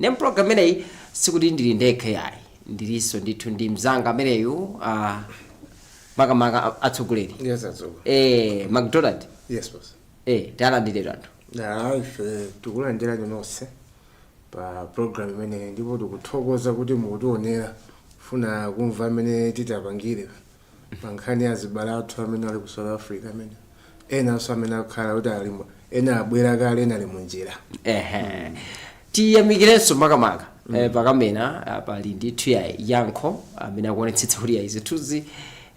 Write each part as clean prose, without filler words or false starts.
Ne program imeneyi sikuti ndili ndekha yayi, ndilinso ndithu ndi mzanga ameneyu, makamaka atsogoleri. Yes, atsogo. McDonald. Yes, boss. Talandirira anthu. Ah, ife tikulandirani nonse pa program imeneyi, ndipo tikuthokoza kuti mukutionera, funa kumva amene titapangire pa nkhani ya azibale athu amene ali ku South Africa, amene enanso amene akukhala kuti alimo, ena abwera kale, ena ali munjira. Ehe, tiyamikirenso makamaka pakamena pali ndithu ya yankho amene akuonetsetsa kuti yayi, zithunzi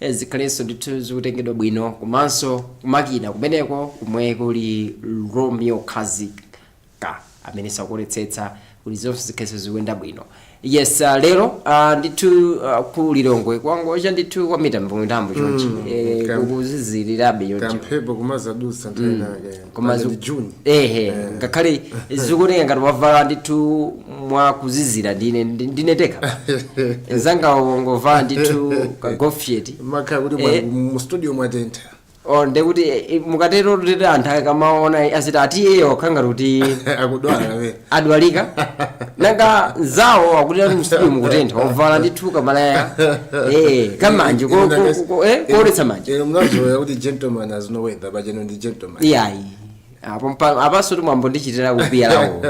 zikhalenso ndithu zikutengedwa bwino, komanso kumakina kumeneko kumwe kuli Romeo Khazika amene sakuonetsetsa kuti zonse zikhalenso zikuyenda bwino. Yes, lero ndithu ku Lilongwe kwangocha ndithu kwa mitambo mitambo chonchi, kukuzizirirabe chonchi. Kamphepo kumazadutsa nthawi nake. Koma ndi June. Ehe, ngakhale zikuoneka ngati wavala ndithu mwakuzizira, ndine tekha nzanga ngovala ndithu ka golf shirt. Makhala kuti mu studio mwatentha. O, ndekuti mukatero tete anthu akamaona aziti ati iyeyo khanga kuti akudwala kapena adwalika. Nanga nzawo akuti ali mu studio mukutentha, wavala ndithu kamalaya kamanje kuonetsa manja. Inu munazoya kuti gentleman has no weather, pacheno ndi gentleman. Iyayi, apo apanso timwambo ndichitira kupiya lawo.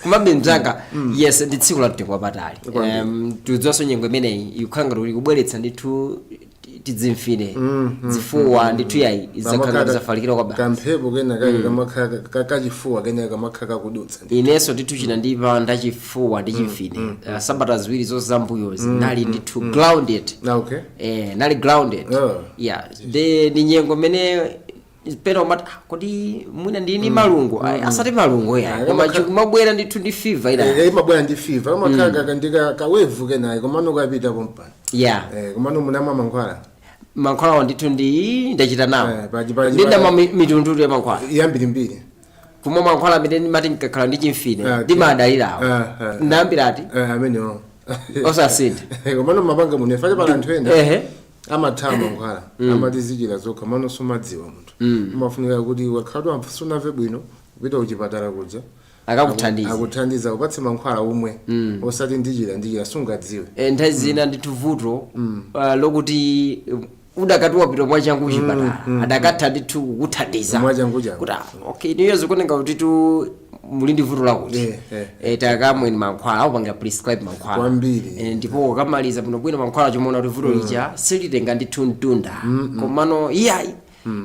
Komabe mzanga, yes, ndi tsiku la mtengo wapatali. Kwambiri. Tidziwanso nyengo imeneyi ikukhala ngati kubweretsa ndithu tidzimfine, zifuwa ndithu, yayi, izakhala ngati zafalikira kwa basi. Kamphepo kena kake kamakhala kachifuwa kena kamakhala kakudutsa. Inenso ndithu chinandipa ndachifuwa ndi chimfine. Sabata 2 zonse zambuyozi nali ndithu grounded. Nali grounded. Yeah, ndi nyengo imene pena umati, "Ah, kodi mwina ndini malungo?" Ayi, asati malungo ya, koma chikumabwera ndithu ndi fever ila. Imabwera ndi fever, kamakhala kaka ndi kawevu kenayi, komano kapita pompano. Komano munamwa mankhwala? Mankhwalawo ndithu ndi ndachita nawo. Ndidamwa mitundu ya mankhwala. Yambirimbiri. Kumwa mankhwala amene ndimati nkakhala ndi chimfine ndimadalirawo. Ndayambira ati Amenewo. Osasintha. Komano mapanga muno ifate pala anthu ena amathawa mankhwala, amati zichira zokha, mano sumadziwa munthu. Umafunika kuti wakhala sunamve bwino, kupita kuchipatala kuja. Akakuthandiza. Akuthandiza, kupatse mankhwala umwe, osati ndichira ndichira, sungadziwe. Nthawi zina ndithu vuto lokuti udakati wapita mwachangu kuchipatala, adakatha ndithu kukuthandiza. Mwachangu changu. Kuti, ah, okay, niyo zikuoneka kuti tu muli ndi vuto lakuti takamweni mankhwala, akupangira prescribe mankhwala. Kwambiri. Ndipo ukamaliza bwinobwino mankhwala, chomaona kuti vuto lija silitenga ndithu mtunda. Komano iyayi,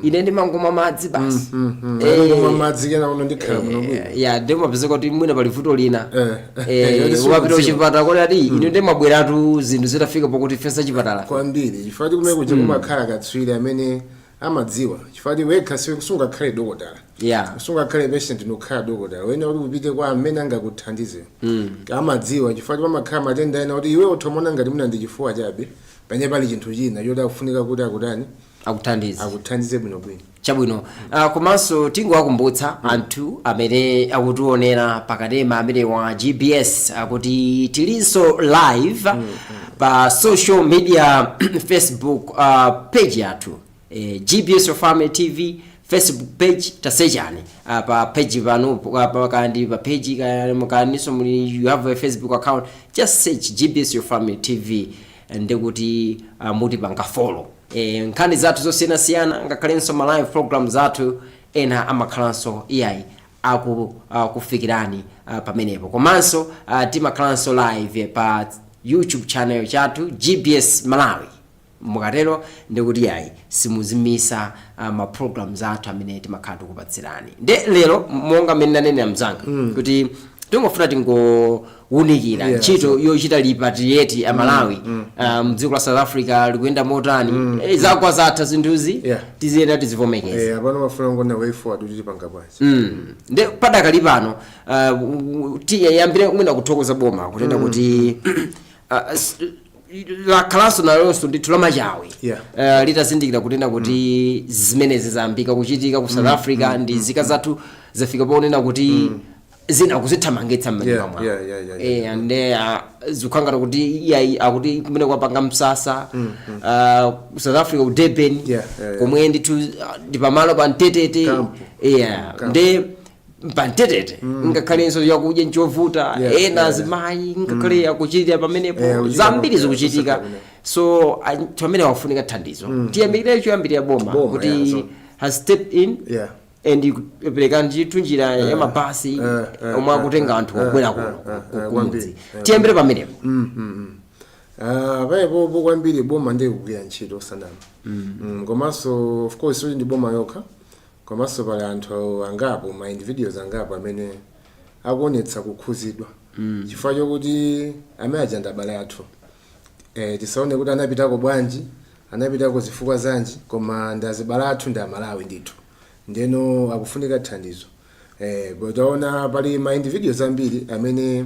ine ndimangomwa madzi basi. Kumwa madzi kena uno ndikhala muno bwino. Ya, ndi mapezeka kuti mwina pali vuto lina. Yoti Ukapita sukudziwa. kuchipatala kodi ati inu ndi mabweratu zinthu zitafika pakuti fesa chipatala. Kwambiri, chifukwa kumene kuja kumakhala katswiri amene amadziwa, chifukwa wekha siwe sungakhale dokotala. Sungakhale patient nokhala dokotala wene, kuti upite kwa amene angakuthandize, amadziwa, chifukwa pamakhala matenda ena kuti iwe uthamona ngati muna ndi chifuwa chabe, pamene pali chinthu china choti akufunika kuti akutani? Akuthandize. Akuthandize bwinobwino. Chabwino, komanso tingowakumbutsa anthu amene akutionera pakatema amene wa GBS akuti tilinso live pa social media, Facebook page yathu, GBS Your Family TV Facebook page. Tasechani pa page panu, kandi pa page kaninso muli, you have a Facebook account, just search GBS Your Family TV, ndikuti mutipanga follow nkhani zathu zosiyanasiyana, ngakhalenso ma live program zathu ena amakhalanso iyayi aku kufikirani pamenepo. Komanso timakhalanso live pa YouTube channel chathu, GBS Malawi. Mukatero ndikuti yayi, simuzimisa ma programs athu amene timakhala tikupatsirani. Nde lero, monga mmene nanenera mzanga, kuti tingofuna tingowunikira ntchito yochita repatriate Amalawi mdziko la South Africa likuyenda motani. Zagwa zatha zinthuzi, tiziyenda tizivomekeza. Apano mafuna ngona way forward kuti tipanga bwanji. Nde padakali pano tiyambire mwina kuthokoza boma, kunena kuti lakhalanso nalonso ndithu lamachawi litazindikira kunena kuti zimenezi zayambika kuchitika ku South Africa, ndi zika zathu zafika ponena kuti zina kuzithamangitsa m'manyumba mwawo. Ande zikukhangata kuti iyayi, akuti kumene kwapanga msasa ku South Africa, ku Durban, komwe ndithu ndi pamalo pa mtetete. Camp. Yeah. Camp. Nde Pamtetete, ngakhalenso chakudya nchovuta. Ena azimayi ngakhale akuchitira pamenepo. Akuchitira Zambiri zikuchitika. Kusaka. So anthu amene wafunika thandizo, tiyambirire choyambirira boma Boma, kuti has stepped in and kupereka ndithu njira ya mabasi omwe akutenga anthu kubwera kuno kumudzi. Kwambiri. Tiyambire pamenepo. Pamenepopo kwambiri boma ndiye kugwira ntchito osanama. Komanso of course kuti ndi boma yokha, komanso pali anthu angapo, ma individuals angapo amene akuonetsa kukhuzidwa chifukwa chokuti amene aja ndi abale athu. Tisaone kuti anapitako bwanji, anapitako zifukwa zanji, koma ndi azibale athu, ndi Amalawi ndithu, ndeno akufunika thandizo. Taona pali ma individuals ambiri amene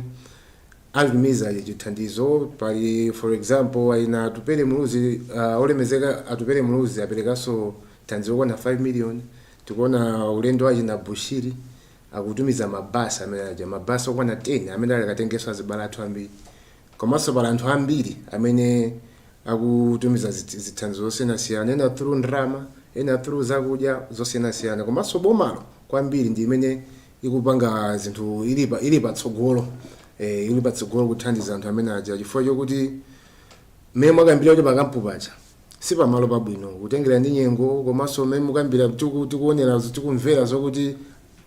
atumiza chithandizo. Pali, for example, aina Atupele Muluzi, olemezeka Atupele Muluzi aperekanso thandizo lokwana 5 million. Tikuona ulendo wachi na Bushiri akutumiza mabasi amene aja, mabasi okwana 10 amene ali akatengenso azibale athu ambiri. Komanso pali anthu ambiri amene akutumiza zithandizo zosiyanasiyana, ena through ndrama, ena through zakudya zosiyanasiyana. Komanso bomalo kwambiri ndi imene ikupanga zinthu, ili patsogolo, ili patsogolo kuthandiza anthu amene aja, chifukwa chokuti mmene mwakambira kuti pa camp paja si pamalo pabwino kutengera ndi nyengo. Komanso mmene mukambira, tikuonera, tikumvera zokuti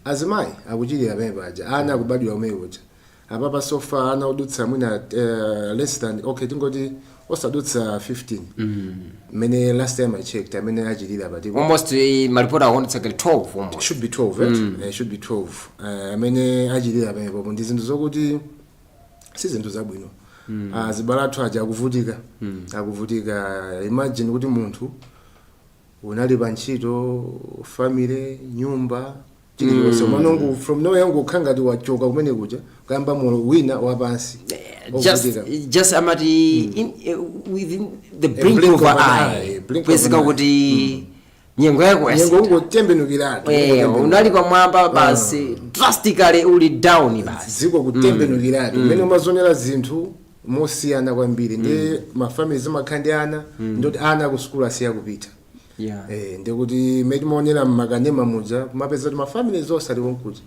azimayi akuchirira pamene paja, ana akubadwira kumene kuja. Apapa so far ana odutsa mwina less than, okay, tingoti osadutsa 15 mmene last time I checked amene achirira patiko. Almost malipoti akuonetsa ngati 12 almost. Should be 12, right? Should be 12 amene achirira pamenepopo. Ndi zinthu zokuti si zinthu zabwino. Azibale athu aja akuvutika, akuvutika. Imagine kuti munthu unali pa ntchito, family, nyumba, chilichonse, mm. From nowhere ngokhala ngati wachoka kumene kuja, kuyamba moyo wina wapansi. Just Ovutika. Just amati within the blink, blink of of an an eye, eye, blink of kwezika an eye. Kuti nyengo yako Nyengo yasintha. ungotembenukiratu. Unali pamwamba, basi drastically uli down basi. Dziko kutembenukiratu, mmene umazonera zinthu mosiyana kwambiri. Ndi ma family zimakhala ndi ana, ndoti ana ku sukulu asiya kupita. Ndikuti mmene timaonera mmakanema muja, kumapeza kuti ma family zonse ali konkuja,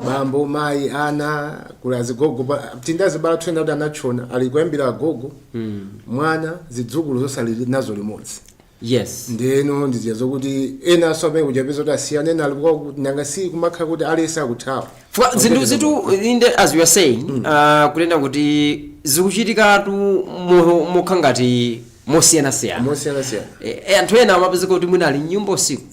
bambo, mayi, ana, kuli azigogo. Tindi azibala twena kuti anachona ali kuyambira agogo, mwana, zidzukulu zonse ali nazo limodzi. Ndeno ndiziya zokuti enanso amene kuchapeza kuti asiyana, ena ali nanga si kumakhala kuti aliyense akuthawa. Zinthu zitu inde, as you are saying, kunena kuti zikuchitikatu mokha ngati mosiyanasiyana. Mosiyanasiyana. Anthu ena amapezeka kuti mwina ali mnyumba usiku,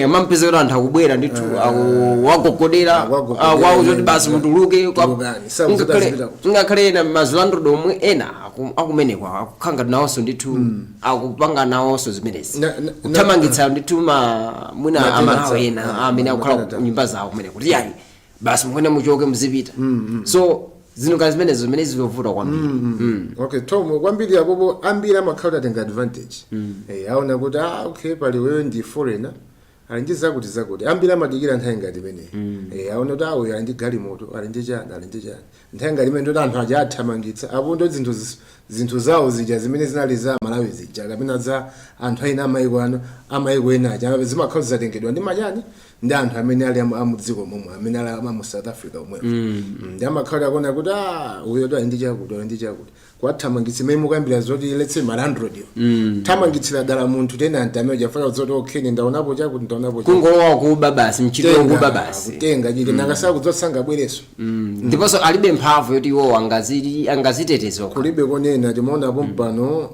amapezeka kuti anthu akubwera ndithu, akuwagogodera. Akuwagogodera, Akuwauza kuti basi mutuluke. Tulukani. Sakuti azipita kuti. Ngakhale ena ma landlord omwe ena akumenekwa akukhala ngati nawonso ndithu akupanga nawonso zimenezi, kuthamangitsa ndithu ma mwina Ma Amalawi tenants, ena amene ma akukhala tenants. ku nyumba zawo kumene, kuti yayi, basi mukwene muchoke muzipita. So zinthu ngati zimenezo zimene zizovuta kwambiri. Okay Tom, kwambiri apopo ambiri amakhala kuti atenga advantage. Aona kuti ah, okay, pali wewe ndi foreigner, ali ndi zakuti zakuti. Ambiri amadikira nthawi ngati imeneyi. Aona kuti awo ali ndi galimoto, ali ndi chani, ali ndi chani. Nthawi ngati imene ndoti anthu aja athamangitsa apo, ndo zinthu zawo zija zimene zinali za Malawi zija kapena za anthu aina amayiko ano, amayiko ena aja zimakhala zatengedwa ndi machani, ndi anthu amene ali amudziko momwe, amene ali amu South Africa omwewo. Ndi amakhala akuona kuti ah, uyo to ali ndi chakuti, ali ndi chakuti, kwathamangitsa. Imene mukambira zoti let's say ma landlord yo thamangitsira dala munthu tenant amene ujafuna zoti okay, ine ndaonapo chakuti, ndaonapo chakuti. Kungolowa kuba basi, mchito kuba basi. Kutenga chite, nanga sakudzosanga bwereso. Ndiponso alibe mphamvu yoti iwo angaziteteza okha. Kulibe konena. Timaonapo mpano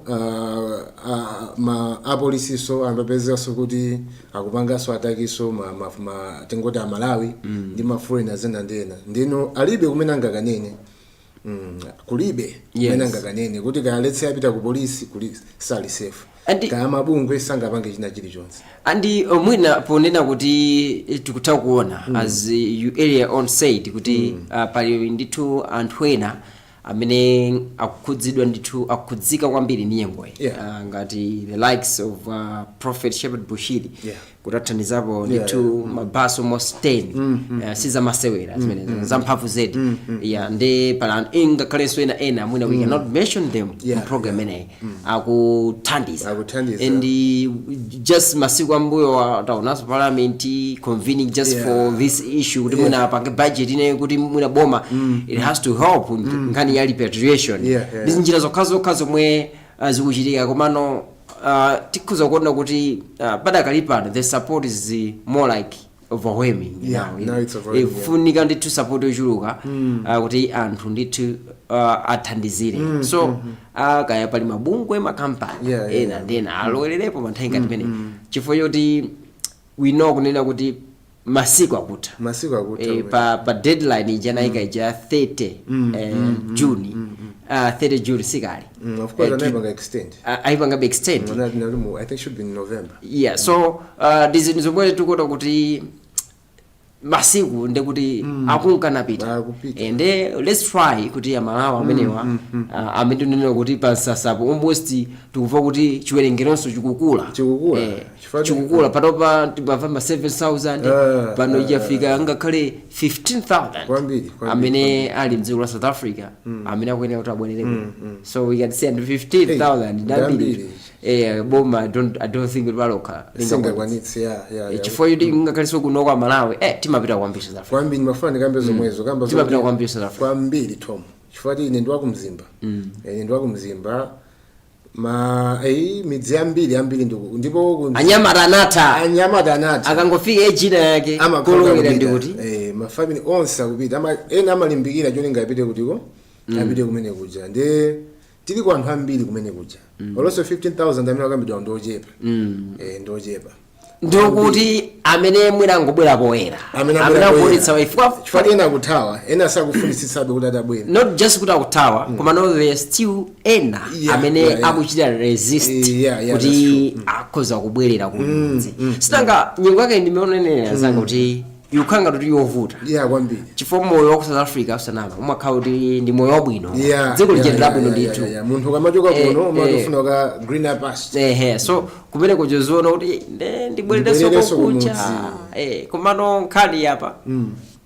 ma apolisiso amapezekaso kuti akupanganso attack-iso ma tingoti Amalawi ndi ma foreigners ena ndi ena. Ndino alibe kumene angakanene. Kulibe kumene angakanene kuti kaletse apita ku polisi, kuli sali safe. Kaya mabungwe sangapange china chilichonse. And mwina ponena kuti tikutha kuona, as you earlier on said, kuti pali ndithu anthu ena amene akukhudzidwa ndithu, akukhudzika kwambiri ndi nyengoyi, ngati the likes of Prophet Shepherd Bushiri, Kuti athandizapo ndithu mabasi almost 10. Sizamasewera zimenezo, zamphamvu zedi. Yeah, ndi pala anthu ingakhalenso ena ena mwina we cannot mention them mu program imeneyi, akuthandiza. Akuthandiza. And just masiku ambuyo taonanso parliament convening just for this issue, kuti mwina apange budget ine, kuti mwina boma it has to help nkhani ya repatriation. Ndi njira zokhazokha zomwe zikuchitika, komano tikhuza kuona kuti padakali pano the support is more like overwhelming. Yeah, now. Now it's overwhelming, yeah. Funika ndithu support yochuluka kuti anthu ndithu athandizire. So kaya pali mabungwe, makampani ena ndi ena alowererepo pa nthawi ngati imene, chifukwa choti we know kunena kuti masiku akutha. Masiku akutha. Pa deadline ija nayika ija 30 June, 30 June sikali. Of course, anayipanga extend. Ayipanga extend. I think should be in November. Yeah, so ndi zinthu zomwe tikuona kuti masiku ndekuti akunkanapita. Akupita. And let's try kuti Amalawi amenewa amene tinena kuti pansasapo almost tikumva kuti chiwerengeronso chikukula. Chikukula. Chikukula panopa, timamva ma 7000, pano ichafika ngakhale 15,000 Kwambiri, kwambiri. Amene ali mdziko la South Africa amene akuyenera kuti abwerere kuno. So we can say 15,000 ndambiri. Ndambiri. Boma I don't think kuti palokha Singakwanitse, yeah. Chifukwa choti ngakhalenso kuno kwa Malawi timapita kwambiri South Africa. Kwambiri, mafuna ndikambe zomwezo kamba. Timapita kwambiri South Africa. Kwambiri, Tom, chifukwa ti ine ndiwakumzimba. Ine ndiwakumzimba, ma eyi midzi ambiri ambiri ndipo Anyamata anatha. Anyamata anatha. Akangofika ejina yake Amakhala kolowera akupita. ndikuti Mafamily onse akupita. Ena amalimbikira cholinga apite kutiko, apite kumene kuja. Ndi tili ku anthu ambiri kumene kuja. Olonso 15,000 amene akambidwa ndochepa, ndochepa. Ndikuti amene mwina angobwera poyera, amene amene abwera akuonetsa poyera. chifukwa Chifukwa ena akuthawa, ena sakufunitsitsabe kuti atabwera. Not just kuti akuthawa, koma no, there still ena amene akuchita resist kuti akhoza kubwerera kumudzi. Sinanga nyengo yake ndimeonenera zanga kuti ikukhala ngati yovuta, Yeah, kwambiri. Chifukwa moyo wa ku South Africa, usanama, umakhala kuti ndi moyo wabwino, dziko lijeni labwino ndithu. Munthu ukamachoka kuno umatofuna ka greener pasture. Ehe, so kumene kuchoziona kuti nde ndibwererenso Ndibwererenso kokucha. kumudzi. Komano nkhani apa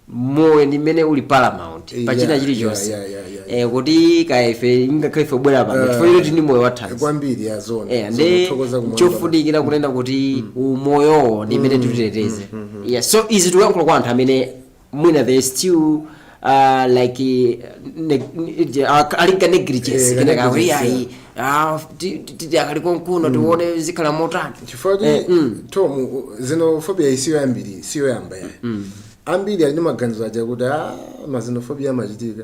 moyo ndi mmene uli paramount pachina chilichonse. Kuti kaife ingakhale ife kubwera pano chifukwa choti ndi moyo wathanzi. Kwambiri, ya, zona. Ndi Zokuthokoza kumwamba. Chofunikira kunena kuti umoyowo ndi mmene titeteze. Yeah, so izi tikuyankhula kwa anthu amene mwina they still like ali ka negligence Ka kena kakuti negligence. ayi, akali konkuno, tione zikhala motani. Chifukwa kuti, Tom, xenophobia isiyo yambiri, siyo yamba yayi. Ambiri ali ndi maganizo aja kuti a ma xenophobia amachitika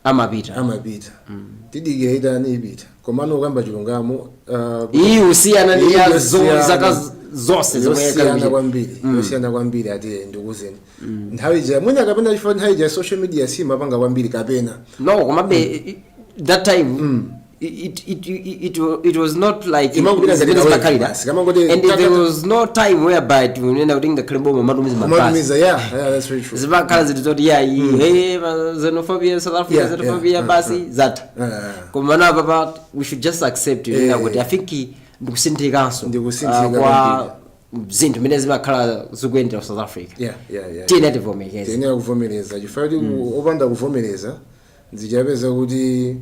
amapita. Amapita, tidikira itani, ipita. Komano ukamba chilungamo, Iyi usiyana ndi Iyi ya yosiyana. zaka zonse zomwe Yosiyana yakali. kwambiri, yosiyana kwambiri. Ati ndikuzeni nthawi ija mwina kapena chifukwa nthawi ija social media simapanga kwambiri kapena. No, komabe that time it was not like Imangopita ngati zimene kawewe zimakhalira. basi, kamangoti And there was no time whereby tinena kuti ngakhale boma matumiza mabasi. Kumatumiza, yeah, that's very true. Zimakhala zinthu zoti yayi, hey, xenophobia South Africa, xenophobia, basi zatha. Koma na papa we should just accept it kuti I think ndikusinthikanso Ndikusinthika kwa zinthu zimene zimakhala zikuyendera South Africa. Tiyena tivomereze. Tiyenera kuvomereza, chifukwa kuti opanda kuvomereza zichapeza kuti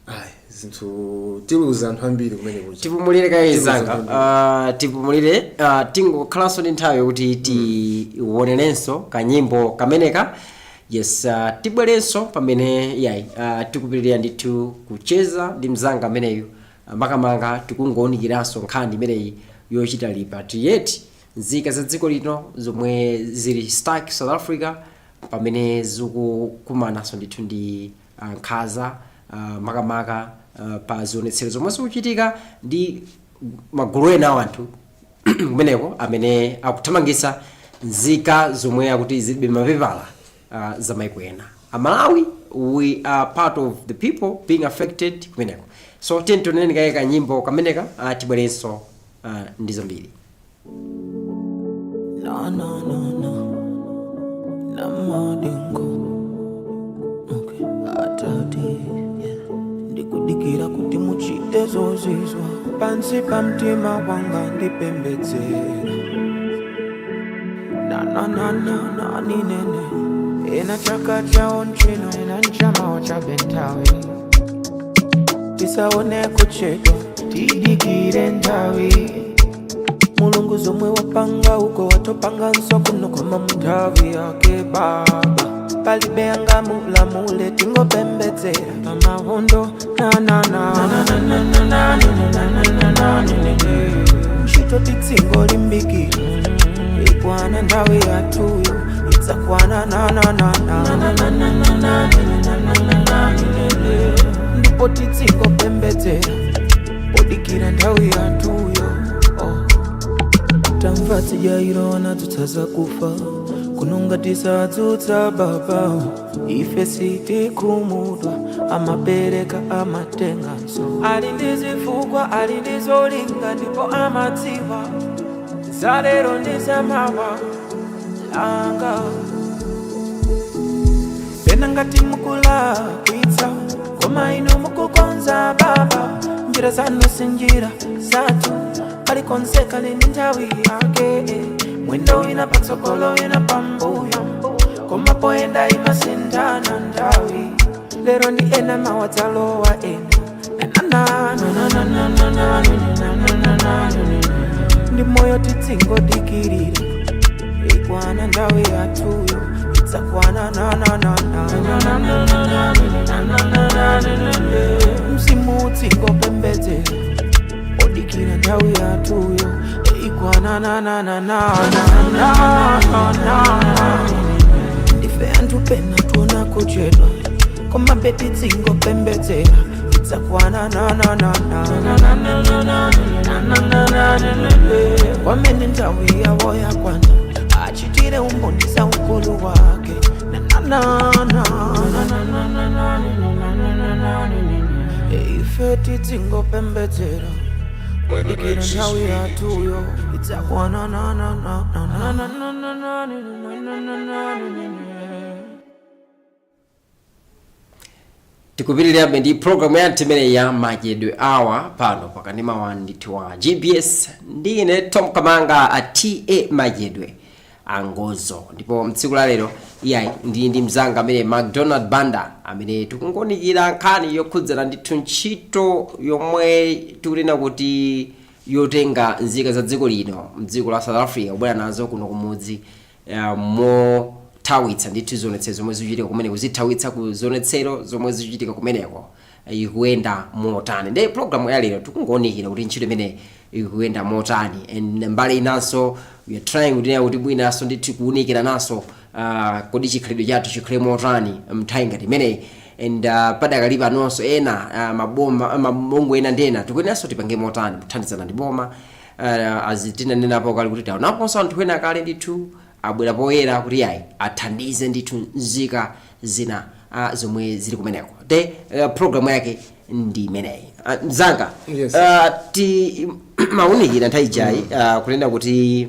ayi, zinthu tiluza anthu ambiri kumene kuja. Tipumulire kaye zanga. Tiluza. Tipumulire, tingokhalanso ndi nthawi yokuti tionerenso kanyimbo kameneka. Yes, tibwerenso pamene yayi tikupitirira ndithu kucheza ndi mzanga ameneyu, makamaka tikungowunikiranso nkhani imeneyi yochita repatriate nzika za dziko lino zomwe zili stuck South Africa, pamene zikukumananso ndithu ndi nkhanza, makamaka pa zionetsero zomwe zikuchitika ndi magulu ena a anthu kumeneko amene akuthamangitsa nzika zomwe akuti zilibe mapepala za maiko ena. Amalawi, we are part of the people being affected kumeneko. So tiye tioneni kaye kanyimbo kameneka, tibwerenso ndi zambiri. No, no, no, no. Namadingo. Okay. Atati. Yeah. Ndikudikira kuti muchite zozizwa pansi pa mtima wanga ndipembedzera. Na na na na ni nene. Ena chaka chawo nchino, ena nchama cha bentawe. Tisaone kuchedwa, tidikire nthawi. Mulungu zomwe wapanga uko watopanga nso kuno koma munthawi yake baba. Palibe angamulamule tingopembedzera pamawondo na na na na na na na na na na na na na. Ntchito titsingolimbikira, ikwana nthawi yathuyo, idzakwana na na na na na na na na na na na na na. Ndipo titsingopembedzera podikira nthawi yathuyo, oh. Tamva tijairo wanadzutsa kufa kunonga tisadzutsa baba. Ife sitikhumudwa, amapereka amatenganso. Ali ndi zifukwa, ali ndi zolinga, ndipo amadziwa zalero ndi zamawa langa. Pena ngati mukulakwitsa, koma inu mukukonza baba. Njira zanu si njira zathu, kalikonse kali ndi nthawi yake. Mwendo wina patsogolo, wina pambuyo, koma poyenda imasinthana nthawi. Lero ndi ena, mawa dzalowa ena. Na na na na na na na na na na na na. Ndi moyo tidzingodikirira, ikwana nthawi yathuyo, idzakwana na na na na na na na na na na na na na. Mzimu udzingopembedzera odikira nthawi yathuyo, ikwana na na na na na na na. Ndife anthu, pena tuona kuchedwa, koma tidzingo-pembedzera, idzakwana na na na na na na na na na na na na na. Kwamene nthawi yawo yakwana, achitire umboni za ukulu wake na na na na na na na na na na. Ife tidzingopembedzera odikira nthawi yathuyo, idzakwana na na na na na na na na na na na na na. Tikupitirirabe ndi programu yathu imene ya Madyedwe Awa pano pakanema wa ndithu wa GBS. Ndine Tom Kamanga a ta Madyedwe Angozo, ndipo mtsiku la lero iyayi ndi mzanga amene McDonald Banda, amene tikungonikira nkhani yokhudzana ndithu ntchito yomwe tikunena kuti yotenga nzika za dziko lino mdziko la South Africa kubwera nazo kuno kumudzi, mothawitsa ndithu zionetsero zomwe zikuchitika kumeneko, zithawitsa ku zionetsero zomwe zikuchitika kumeneko, ikuyenda motani. Ndi programu ya lero tikungonikira kuti ntchito imene ikuyenda motani, and mbali inanso we are trying kunena kuti mwinanso ndithu kuwunikira naso kodi chikhalidwe chathu chikhale motani mnthawi ngati imeneyi. And padakali panonso ena maboma, mabungwe ena ndi ena, tikuyeneranso tipange motani kuthandizana ndi boma, as tinanenapo kale kuti taonaponso anthu ena kale ndithu abwera poyera kuti yayi athandize ndithu nzika zina zomwe zili kumeneko. De programu yake ndi imeneyi. Mzanga, Yes. Ti maunikira nthawi ijayi kunena kuti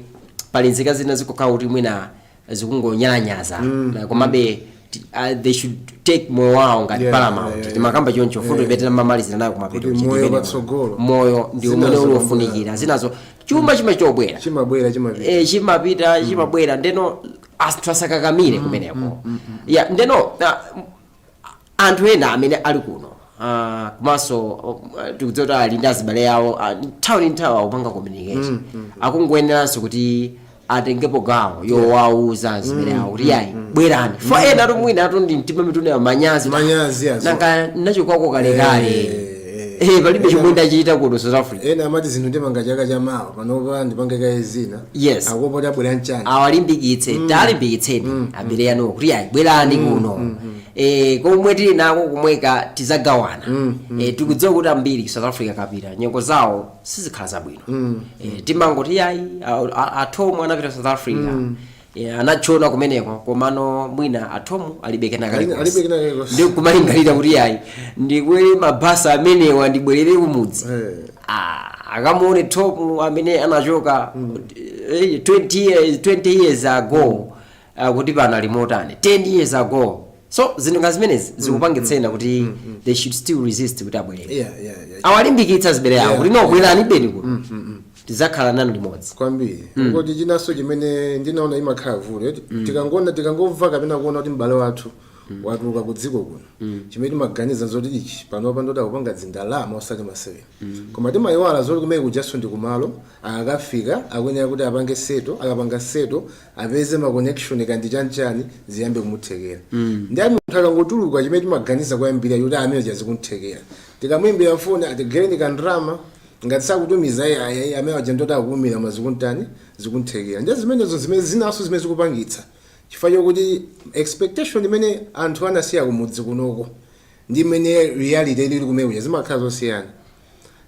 pali nzika zina zikukhala kuti mwina zikungonyalanyaza, komabe they should take moyo wawo ngati paramount. Timakamba choncho fundo imene timamalizira nayo kumapeto. Kuti kuti moyo imene patsogolo. Moyo ndi umene Zinazo uli wofunikira, zinazo chuma chimachobwera. Chimabwera, chimapita. Chimapita, chimabwera. Ndeno anthu asakakamire kumeneko ya. Ndeno anthu ena amene ali kuno, komanso tikudziwa kuti ali ndi azibale awo, nthawi ndi nthawi akupanga communication, akungoyeneranso kuti atengepo gawo yowauza azibale awo kuti yayi bwerani fo. Ena atu mwina atu ndi mtima mitune manyazi. Manyazi azo. Nanga nachokwako kalekale, palibe chomwe ndachita kuno South Africa. Ena amati zinthu ndimanga chaka chamawa, panopa ndipange kaye zina. Akuopa kuti abwera mchani. Awalimbikitse, talimbikitseni abale anuwo kuti yayi bwerani kuno, komwe tili nako kumweka tizagawana. Tikudziwa kuti ambiri ku South Africa kapita nyengo zawo sizikhala zabwino. Timangoti yayi athomu anapita South Africa, anachona kumeneko, komano mwina athomu alibe kena kalikonse. Alibe kena kalikonse. Ndi kumalingalira kuti yayi ndikwere mabhasi amenewa ndibwerere kumudzi. Ah, akamuone Tomu amene anachoka 20 years, 20 years ago, kuti pano ali motani 10 years ago. So zinthu nga zimenezi zikupangitsena kuti they should still resist kuti abwerere. Awalimbikitsa azibale awo kuti no, bwerani beni kuno. Tizakhala nanu limodzi. Kwambiri. Kodi chinanso chimene ndinaona imakhala vuto, tikangona, tikangomva kapena kuona kuti m'bale wathu watuluka ku dziko kuno, chimene timaganiza zoti ichi panopa ndoti akupanga zindalama osati masewera. Koma timayiwala zoti kumene kujaso ndi kumalo akakafika akuyenera kuti apange settle. Akapanga settle, apeze ma connection kandi chanchani, ziyambe kumuthekera. Ndi munthu akangotuluka, chimene timaganiza kuyambira kuti amene chazikunthekera, tikamuimbira foni, atigereni kandrama, ngati sakutumiza, ayi, amene aja ndoti akuumira mazikuntani, zikunthekera. Ndi zimenezo zimene zinaso zimene zikupangitsa, chifukwa chokuti expectation imene anthu anasiya kumudzi kunoko ndi imene reality ili kumene kuja zimakhala zosiyana.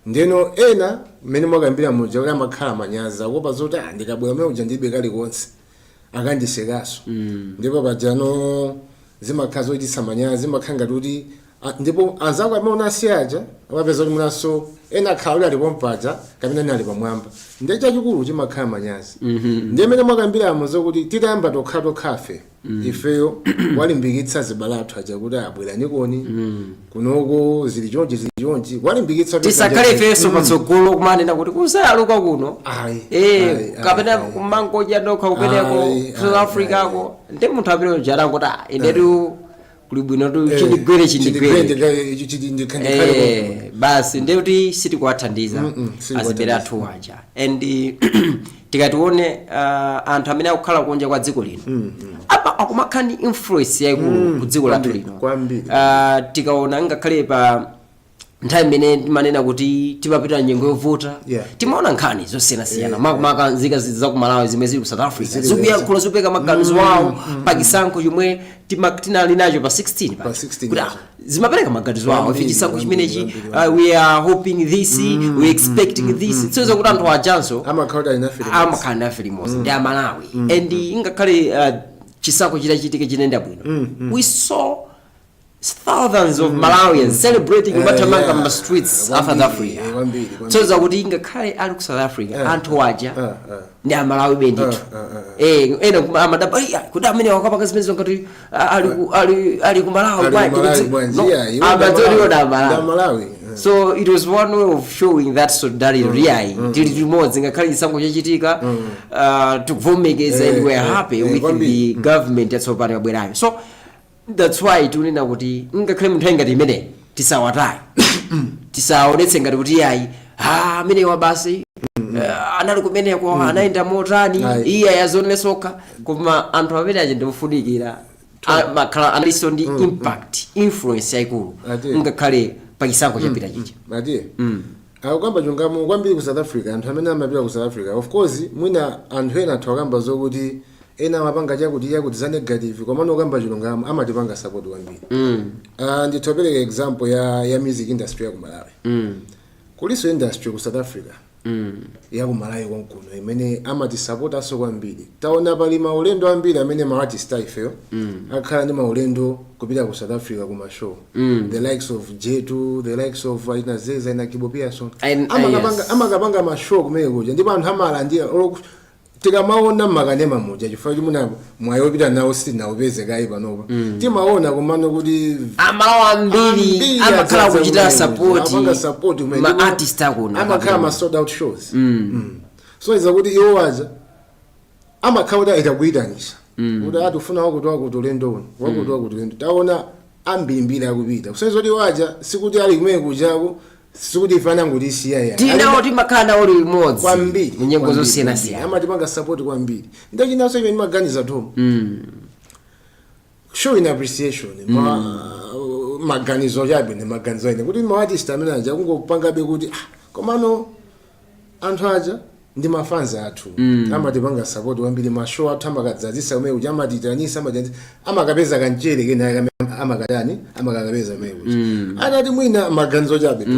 Ndeno ena mmene mwakambira muja kuti amakhala manyazi, akuopa zoti, ah, ndikabwera kumene kuja ndilibe kalikonse, akandisekaso. Ndipo pajano zimakhala zochititsa manyazi, zimakhala ngati kuti ndipo anzako amene unasiya aja amapeza kuti munaso ena akhala kuti ali pompaja kapena ena ali pamwamba. Ndiye chachikulu chimakhala manyazi. Ndiye mmene mwakambiramo zokuti titayamba tokha tokhafe ifeyo walimbikitsa zibale athu aja kuti abwera nikoni kunoko, zili chonchi, zili chonchi, walimbikitsa kuti Tisakhale ifenso patsogolo kumanena kuti kusayaluka kuno. Ayi, Eh, ayi, kapena ayi. kumangodya nokha kumeneko Ayi, South ayi, Africa ko. Ndi munthu amene uja anangoti, ah, inetu kuli bwino tu chindigwere, chindigwere. Chindigwere. Eh, basi, ndiye kuti sitikuwathandiza Sitikuwathandiza. azibale athu aja. And tikatione anthu amene akukhala kunja kwa dziko lino apa akumakhala ndi influence yayikulu ku dziko lathu Kwambiri, lino. Kwambiri. Tikaona ngakhale pa nthawi imene timanena kuti timapita nyengo yovuta, timaona nkhani zosiyanasiyana, makamaka nzika za ku Malawi zimene zili ku South Africa Zili zikuyankhula, zikupereka maganizo awo pa chisankho chomwe tinali nacho pa 16 Pa 16 kuti yacho. Zimapereka maganizo awo, ife chisankho chimenechi, we are hoping this, we expecting this. Tsizo kuti anthu ajanso amakhala kuti ali nafe limodzi. Amakhala nafe limodzi, ndi Amalawi. And ingakhale chisankho chitachitika chinenda bwino, we saw thousands of Malawians celebrating, kumathamanga ma streets a South Africa. Kwambiri, kwambiri. Tsoza kuti ngakhale ali ku South Africa, anthu aja ndi Amalawi bendithu. Ena amadaba, "Iya, kuti amene wakapanga zimenezo ngati ali ku Malawi Ali bwanji?" ku Malawi bwanji? No, Yeah, iwo amadzoti ndi iwo ndi Amalawi. Amalawi. Ndi Amalawi. So it was one way of showing that solidarity. Yayi, tili limodzi ngakhale chisankho chachitika, tikuvomekeza and we are happy with Kwambiri. the government yatsopano yabwerayo. So that's why tikunena kuti ngakhale munthu ngati imeneyi tisawataye, tisaonetse ngati kuti yayi, ah, amenewa basi, anali kumeneko, anayenda motani. Ayi. Iye ayazonere sokha, koma anthu amene aja ndikufunikira makhala analinso ndi impact, influence yayikulu Ati. ngakhale pa chisankho chapita chicha. Matiye akukamba chungamo kwambiri. Ku South Africa, anthu amene amapita ku South Africa, of course mwina anthu ena athu akamba zokuti ena amapanga chakuti chakuti za negative, komano ukamba chilungamo amatipanga support kwambiri. Ndithopereka example ya music industry ya ku Malawi. Kuliso industry ku South Africa ya ku Malawi konkuno imene amatisapotanso kwambiri. Taona pali maulendo ambiri amene ma artist aifeyo akhala ndi maulendo kupita ku South Africa ku ma show, the likes of Jetu, the likes of aina Zeza, aina Kibo Pearson. Amakapanga ma show kumene kuja, ndipo anthu amalandira. Tikamaona mmakanema muja, chifukwa chimuna mwayi wopita nawo sitinawupeze kayi panopa, timaona komano kuti Amalawi ambiri amakhala adzaza kuchita kumene support kuja, apanga support kumene. ma Ndipo artist akuno amakhala akapita. ma sold out shows. So iza kuti iwo aja amakhala kuti aita kuyitanisa kuti ati ufuna wakuti wakuti ulendo uno, wakuti wakuti ulendo. Taona ambirimbiri akupita, kusonyeza kuti iwo aja sikuti ali kumene kujako, sikuti ife anangotisiya ya. Tinawo timakhala nawo limodzi Kwambiri. mu nyengo Kwambiri, zosiyanasiyana. kwambiri. Amatipanga support kwambiri. Ndachinanso imene ndimaganiza tom, showing appreciation, maganizo chabe ndi maganizo ene kuti ma artist amene aja kungopangabe kuti, ah, komano anthu aja ndi mafans athu, amatipanga support kwambiri. Ma show athu amakadzazisa kumene kuti amatitanisa, amatitanisa, amakapeza kanchere kenaka kamene amakatani, amakakapeza kumene kuti atati mwina maganizo chabe tu,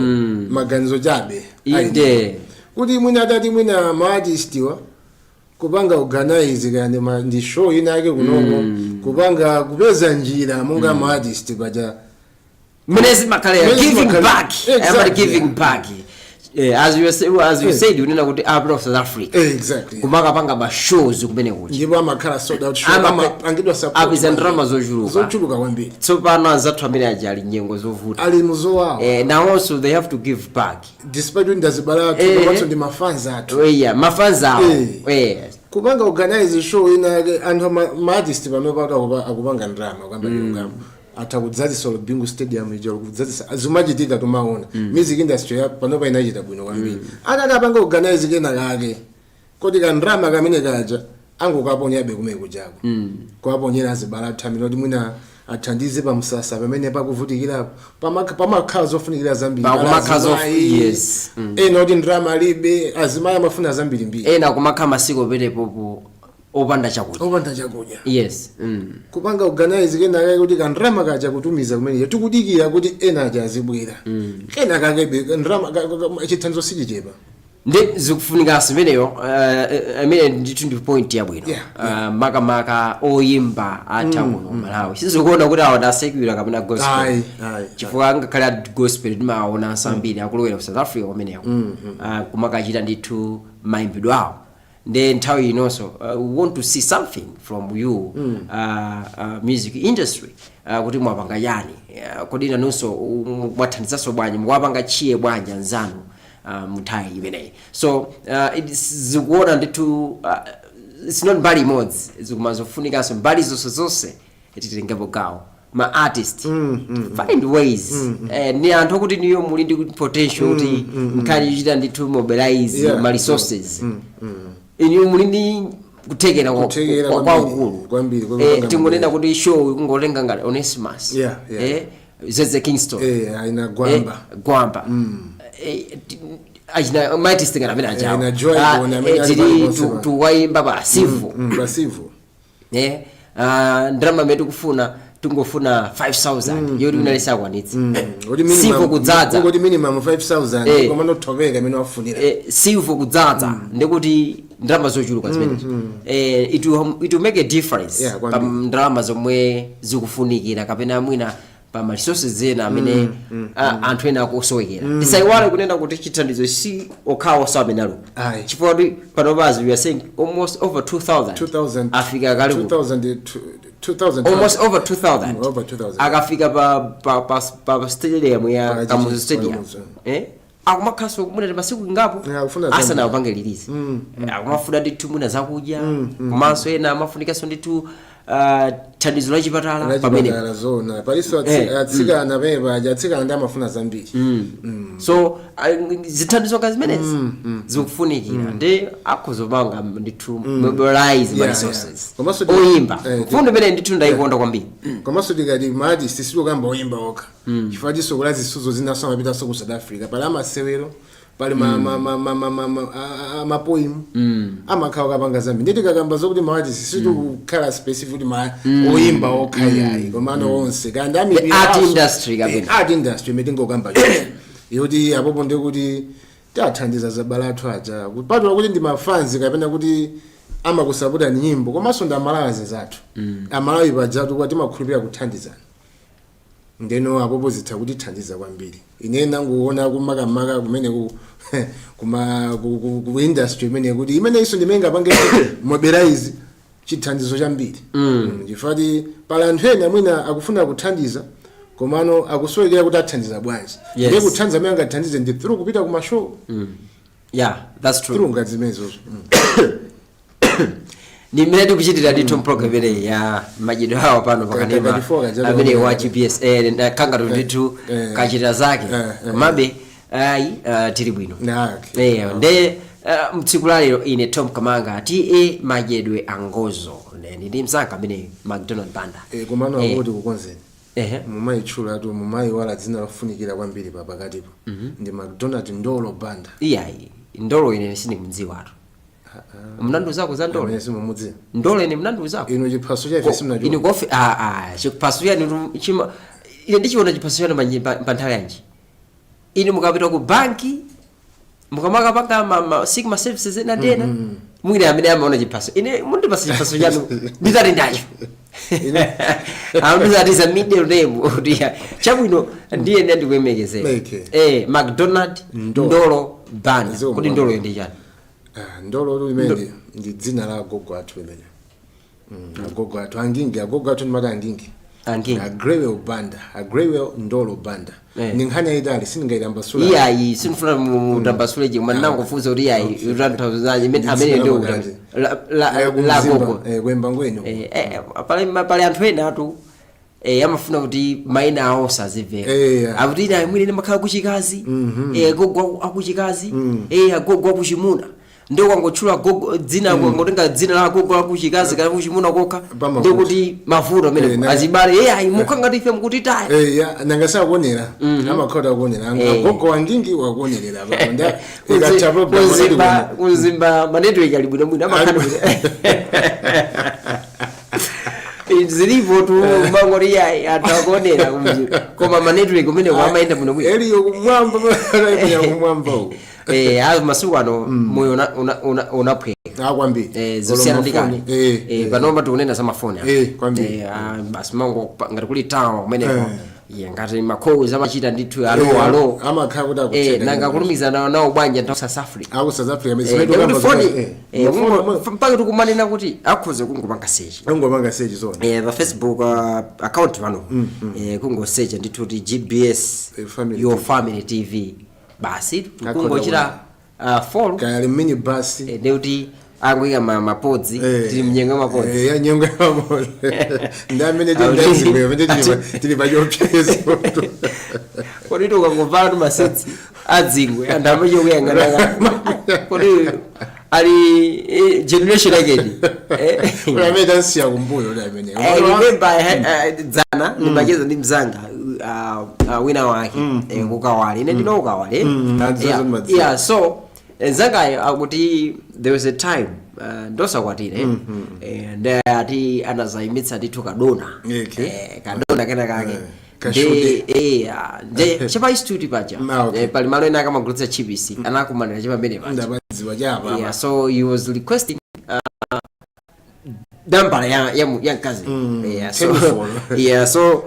maganizo chabe. Kuti mwina atati mwina ma artist wa kupanga organize kandi ndi show ina yake kunoko, kupanga kupeza njira monga ma artist paja Mmene zimakhalira Mmene giving zimakhalira. back. Amati giving back. As you said, unena kuti apita ku South Africa Exactly. kumakapanga ma shows kumene kuja. Ndipo amakhala sold out show, amapangidwa support. Apeza ndalama zochuluka. Zochuluka kwambiri. Tsopano anzathu amene aja ali nyengo zovuta. Ali muzowawa. Nawonso they have to give back. Despite kuti ndazibala athu, komanso ndi mafans athu. Yeah, mafans awo. Kupanga organize show ina yake, anthu ma artist panopa akupanga ndalama kuyamba chilungamo, atha kudzazisa Bingu Stadium ija, kudzazisa, zimachitika, tumaona. Music industry ya panopa inachita bwino kwambiri. Atati apanga organize kena kake koti kandrama kamene kaja angokaponyabe kumene kujako, kuwaponyera azibala athu amene kuti mwina athandize pamsasa pamene pakuvutikirapo. Pamakhala zofunikira zambiri. Pakumakhala Azimayi, yes. Ena kuti ndrama alibe, azimayi amafuna zambirimbiri. Ena kumakhala masiku petepopo opanda chakudya. Opanda chakudya. Yes. Kupanga organize kena kake kuti kandrama kaja kutumiza kumene tikudikira kuti ena aja azibwera, kena kakebe ndrama chithandizo sichichepa. Ndi zikufunikanso imeneyo, imene ndithu ndi point yabwino. Makamaka oyimba atha kuno Malawi, sizikuona kuti awa ndi secular kapena gospel. Ayi, ayi. Chifukwa ngakhale a gospel timawaonanso ambiri akulowera ku South Africa kumeneko, kumakachita ndithu mayimbidwe awo. Ndi nthawi inonso we want to see something from you, music industry, kuti mwapanga yani, kodi nanunso mwathandizanso bwanji, mukuwapanga chiye bwanji anzanu munthawi imeneyi? So zikuona ndithu, it's not mbali imodzi, zikumanzofunikanso mbali zonse zonse titengepo gawo. Ma artist, find ways. Ni anthu okuti niyo muli ndi potential kuti nkhani yochita ndithu mobilize ma resources, iniyo muli ndi kuthekera Kuthekera kwambiri, kwakukulu. kwambiri, kwambiri. Tingonena kuti show kungotenga ngati Onesimus, Zeze Kingston, aina Gwamba. Gwamba, achina ma artist ngati amene ajawo. Ina Joy Bona, amene ali tili paliponse pano. tuwayimba pa sivo. Pasivo. Ndalama imene tikufuna, tingofuna 5000 yoti unalisakwanitsa Kuti minimum- sivo kudzadza. Kuti minimum 5000, koma nothopeka imene wafunira. Sivo kudzadza, ndikuti ndalama zochuluka zimenezo. It will make a difference Yeah, pa kwambiri. ndalama zomwe zikufunikira kapena mwina pa ma resources ena amene anthu ena akusowekera. Tisayiwale kunena kuti chithandizo si okhawo amene aluka, Ayi. chifukwa kuti panopazi we are saying almost over 2000 2000 afika kale 2000, 2000. Almost over 2000. Over 2000. Akafika pa stadium ya Pa Kamuzu Stadium, Kamuzu. akumakhaso munati masiku ngapo Yeah, akufuna zambiri. asanapange release. Akumafuna ndithu mwina zakudya, komanso ena amafunikanso ndithu thandizo la chipatala pamene Lachipatala, zona paliso atsikana pamene paja, atsikana ndi amafuna zambiri. So zithandizo nga zimenezi zikufunikira, ndi akhozopanga ndithu mobilize ma resources. Komanso Oyimba, mfundo imene ndithu ndayikonda kwambiri. Komanso tikati ma artist, sitikukamba oyimba okha, chifukwa tisokola zisudzo zinaso amapitanso ku South Africa, pali amasewero, pali ma poem, amakhala kapanga zambiri. Ndi tikakamba zokuti ma artist, sitikukhala specific kuti ma oyimba okha, yayi, komano onse kandi The art industry kapena. Art industry imene tingokamba choncho, yoti apopo ndikuti tiathandiza zabala athu aja, kupatula kuti ndi mafans kapena kuti amakusapota ni nyimbo, komanso ndi Amalawi zathu. Amalawi pajatu kwa timakhulupirira kuthandizana, ndeno apopo zitha kutithandiza kwambiri. Ine nanguona kumakamaka kumene ku kuma ku industry imene kuti imene iso ndimene ngapange mobilize chithandizo chambiri, chifukwa pali anthu ena mwina akufuna kuthandiza, komano akusowekera kuti athandiza bwanji. Ndiye kuthandiza amene angathandize ndi through kupita kuma show. Yeah, that's true. Through ngati zimenezozo. Ni mmene tikuchitira ndithu mpulogalamu imeneyi ya madyedwe awo pano pakanema Kachifukwa kachabe amene wa kwambiri. GPS, kangati ndithu kachita zake. Komabe ayi, tili bwino. Na, okay. Nde mtsiku la lero ine Tom Kamanga ta madyedwe angozo. Ndi mzanga amene McDonald Banda. Komano akuti kukonzeni, mumayitchula tu, mumayiwala dzina lofunikira kwambiri pa pakatipo, ndi McDonald Ndolo Banda. Iyayi, Ndolo ine sindikumudziwatu. Mnandu zako za Ndolo? Amene simumudziwa? Ndolo ine mnandu zako? Inu chiphaso cha ife Ine simunachiona? kofi, chiphaso yani chima ine ndichiona chiphaso chanu pa nthawi yanji? Ine mukapita ku banki, mukamakapanga ma sigma services ena ndena. Mwina amene amaona chiphaso, ine mundipasa chiphaso chanu nditati ndacho, amndizatiza middle name kuti ya, chabwino, ndiye ndiye ndikuyembekezera. McDonald Ndolo. Ndolo Banda. Zomwe. Kuti Ndolo ndi chani? Ah, Ndolo limene ndi dzina la agogo athu limene, agogo athu angingi, agogo athu ndimati angingi. Angingi. Agrewell Banda, Agrewell Ndolo Banda. Ni nkhani yayitali, sindingayitambasula. Iyayi, sindifuna mutambasule chimwe, ndinangofunsa kuti iyayi, utanthauzanji amene Ndi ndi dzina la gogo? Kwemba ngweno. Pali anthu ena atu amafuna kuti mayina awo sazimveka. Akuti ine mwine ndimakhala kuchikazi, agogo akuchikazi, agogo akuchimuna, ndio kwangotchula gogo dzina, kwangotenga dzina la agogo akuchikazi kana kuchimuna kokha, Pamavuto. ndio kuti mavuto amene azibale, ayi, mukha ngati ife mukutitaya. Ya, nanga sakuonera, amakhala akuonera. Agogo wangingi wakuonerera papa nda ikatha program. Kuzimba ma network ali bwinobwino, amakhala bwino. Zilipo tu mangoti yayi, anthu akuonera kumzi, koma ma network umene amayenda bwinobwino. Eliyo kumwamba, anayiponya kumwamba uko. Ayo masiku ano moyo unaphweka. Akwambiri. Zosiyana ndi kale. Panopa tikunena za mafoni apa. Kwambiri. Basi mango ngati kuli tawa kumeneko. Yeah, ngati makhozi amachita ndithu, alo alo. Amakhala kuti akutseka. Nanga kulumikizana nawo bwanja nthawi South Africa? Aku South Africa. Ndikuti foni mpaka tikumanena kuti akhoza kungopanga search. Angopanga search zona. Pa Facebook account pano, kungosearcha ndithu kuti GBS Family Your TV. Family TV, basi. Akhoza Kungochita follow. Kaya ali minibus. Ndikuti angoyika mapodzi. Tili mnyengo ya mapodzi. Ya nyengo ya mapodzi, ndi amene tili ndazimwe amene tili pachiopsezo. Kodi ukangovala tu masetsi adzingwe, anthu amache kuyang'ana kodi ali generation yakedi? Uli amene tansiya kumbuyo, uli amene I remember dzana ndimacheza ndi mzanga wina wake kukawale, ine ndino kukawale. Nadziwa ndimadziwa. Yeah, so mzangayo akuti there was a time ndosakwatire, ndi ati anazayimitsa ndithu kadona. Kadona kena kake. Kashude. Nde chapa institute paja. Ah, okay. Pali malo ena akamagulitsa chipisi, anakumanira chapamene paja. Ndapadziwa chapa. Yeah, so he was requesting nambala ya mkazi. Yeah, so, Telephone. yeah, so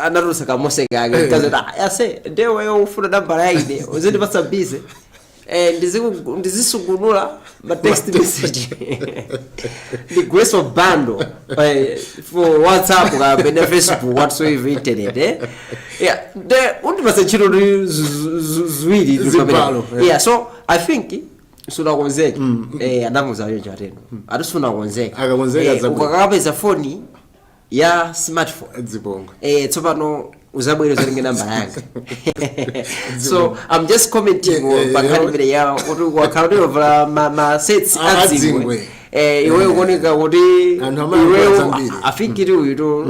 anatulusa kamose kake mkazi kuti, "Ah, yase ndeweyo ufuna nambala ya ine, uzindipatsa busy, ndizisukunula ma text message, ndigweso bundle for WhatsApp kapena Facebook, whatsoever, internet, eh? Yeah, nde undipatsa ntchito ndi ziwiri ndi pamene." Zibalo, yeah. Yeah, so I think sunakonzeke, adamuza yonjo ateno ati sunakonzeke. Akakonzeka zabwino. Ukakapeza foni ya smartphone, Dzibongo. Tsopano uzabwere uzatenge nambala yanga. So I'm just commenting pa nkhani imene ya kuti wakhala kuti wavala ma sets adzingwe. Adzingwe. Iweyo kuoneka kuti Anthu amayankhula iweyo zambiri. afikiri uyu tu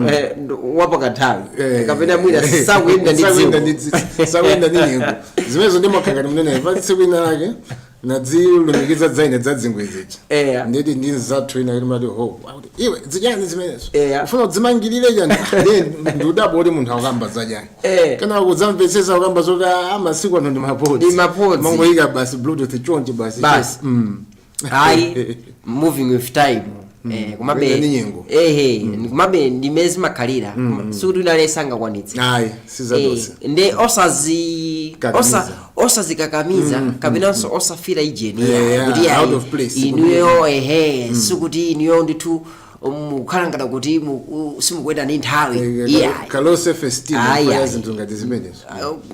wapakanthawi kapena mwina sakuyenda ndi Sakuyenda dziko. Sakuyenda ndi nyengo zimenezo. Ndimakhala ngati mnene pa tsiku ina lake nadzilumikiza dzaine dza dzingwe zija. Nditi ndi nzathu ina kuti mati ho, akuti iwe zichani zimenezo? Ufuna kudzimangirire chani? Ndiye ndiudabo kuti munthu akukamba zachani. Kana kudzamvetsetsa kukamba zoti masiku ano ndi mapodzi. Ndi mapodzi. Mangoyika basi Bluetooth chonchi basi. Basi. Ayi, moving with time, komabe Kuyenda ndi nyengo. Ehe, komabe ndimene zimakhalira, sikuti wina sangakwanitse. Ayi, sizadonse. Nde osazi Kakamiza. Osazikakamiza kapenanso osafira ijeni kuti out ayi, of place. Inuyo, ehe, sikuti inuyo ndithu mukhala ngati kuti simukuyenda ndi nthawi. Iyayi. Ka low self esteem. Ayi, Fanya ayi. zinthu ngati zimenezo.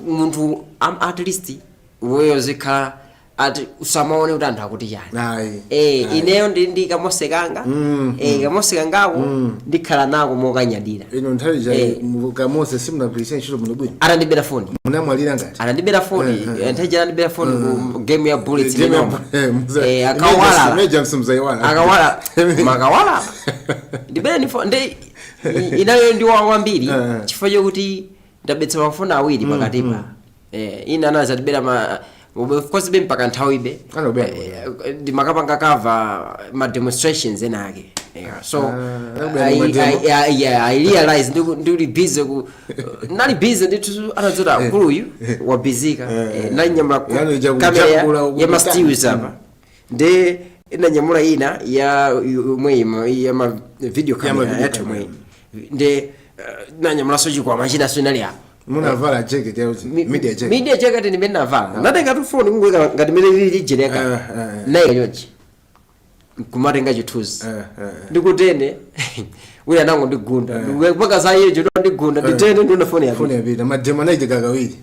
Munthu at least iweyo zikhala ati usamaone kuti anthu akuti chani. Ayi. Ineyo ndi kamose kanga, kamose kangako ndikhala nako mokanyadira. Ino nthawi ja kamose simunagwiritse ntchito muno bwino. Atandibera foni. Munamwalira ngati. Anandibera foni. Nthawi ija anandibera foni ku game ya Bullets. Game Minoma. Akawalala. Meja msimzaiwala. Akawala makawala ndibere ni foni ndi inayo ndi wa kwambiri chifukwa chokuti ndabetsa mafoni awiri pakatipa. Ina anazatibera ma, of course, be mpaka nthawi ibe. Anobera. Ndimakapanga cover ma demonstrations ena ake. Yeah, so Ah, anabwera ma demo. Yeah, I realize ndili busy ku nali busy ndithu, anadzoti akuluyu wabizika. Nanyamula Yani kamera kujambula ya ma stills apa ndi Inanyamula ina ya yomwe ya ma video camera video yathu camera. yomwe nde nanyamulaso chikwama chinaso inali apa. Munavala jacket yauti media jacket? Media jacket ndimene navala. Ndatenga tu phone kungoika ngati mene lili jeneka, naika chonchi kumatenga chithunzi. Ndikutene wina nango ndigunda mpaka za iye choto ndigunda nditene ndiona phone yake. Foni yapita. Mademo anaitika kawiri,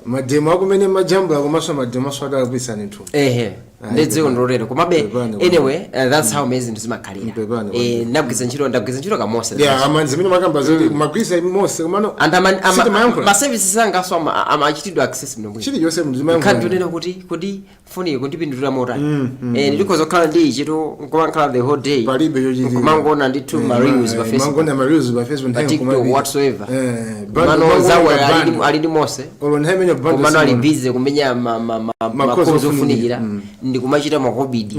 mademo akumene majambula komanso mademo aso adalakwisani nthu. Ehe. Ah, Ndi dziko ndilotero, komabe Pepani, anyway, that's how mene zinthu zimakhalira. Pepani. Ndagwiritsa ntchito, ndagwiritsa ntchito kamose. Yeah, ama zimene makamba zoti magwisa mose komano Anthu sitimayankhula. Ma services angaso amachitidwa access bwino bwino. Chilichonse Nkhani mzimayankhula. tonena kuti foni kundipindulira motani? Ndikhoza kukhala ndi ichitu nkumakhala the whole day Palibe chochitika. nkumangoona ndithu ma reels pa Facebook, mangona ma reels pa Facebook, pa nthawi TikTok, nkumapita. whatsoever. Bando- Mano mangoona zawo bando. ali ndi mose. Olo nthawi imene bando Komano ali simona. busy kumenya Ma calls ma calls ofunikira. ofunikira ndi kumachita makobidi.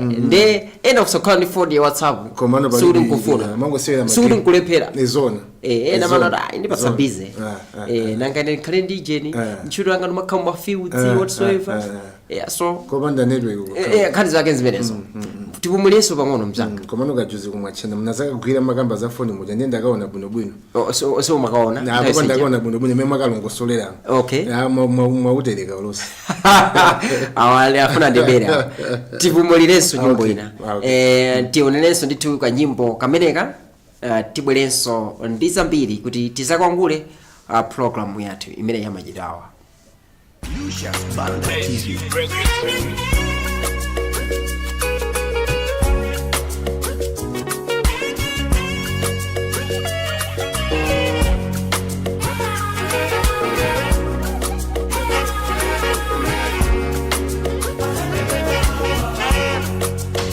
Nde ena kusakhala ndi phone ya WhatsApp Komano sikuti palibe nkufuna, mangosewera ma sikuti game. nkulephera. Izona. Ena Izona. mano ati ndipatsa Izona. busy. Nanga ine ndikhale ndi jeni ntchito yanga ndimakhala ma fields, whatsoever. Yeah, so Kopanda network uko. Nkhani zake zimenezo. Tipumulirenso pang'ono, mzanga. Komano kajuzi kumwachena mnazakagwira makamba za foni muja, ndiye ndakaona bwinobwino. Oh, so umakaona Apo nthawi ndakaona bwinobwino mene makalongosolera. Mwautereka ulosi. Awale afuna ndibere awa. Tipumulirenso nyimbo ina. Okay. Tionerenso ndithu kanyimbo kameneka, tibwerenso ndi zambiri kuti tizakwangule program yathu imene yamachitawa. Lucius Banda TV.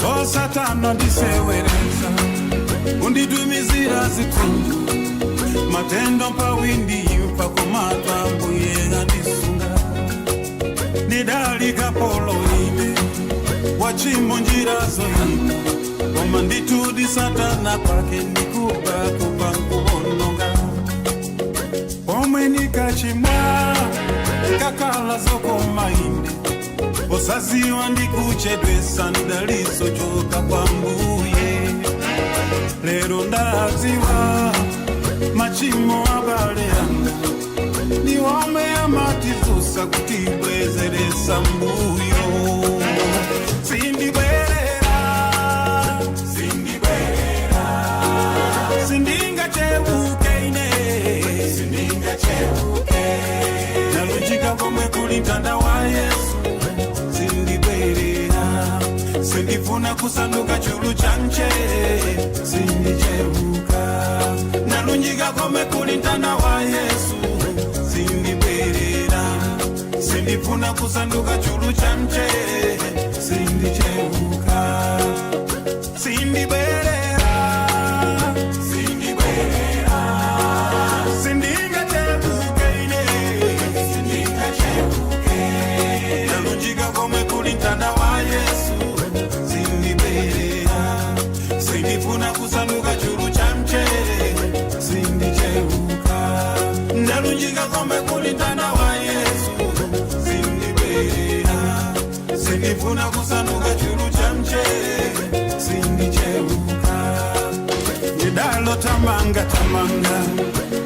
O Satana ndisewereza unditumizira zithunzi matendo pawindi pakomata mbuye andisunga ndidali kapolo ine wachimo njira zoyipa koma nditudi Satana pake ndikuba kupa nkuwononga pomwe nikachimwa kakala zokoma ine osaziwa ndikuchedwesa ndaliso choka kwa mbuye. Lero ndaziwa machimo abale anga niwome amatizusa kutibwezeresa mbuyo. Sindibwerera, sindibwerera, sindingacheuke ine, sindingacheuke. Nalunjika komwe kuli mtanda wa Yesu. Sindibwerera, sindifuna kusanduka chulu cha mchere. Sindicheuka, nalunjika komwe kuli mtanda wa Yesu. Sindibwerera, sindifuna kusanduka chulu cha mchere. Sindicheuka, sindibwerera, sindibwerera, sindingacheuke ine, sindingacheuke. Nalunjika komwe kuli mtanda wa Yesu. Sindibwerera, sindifuna kusanduka chulu cha mchere. Sindicheuka, nalunjika komwe kuli mtanda wa Yesu. Sindibwerera, sindifuna kusanduka chulu cha mchere. Sindicheuka. Ndidalo tamanga tamanga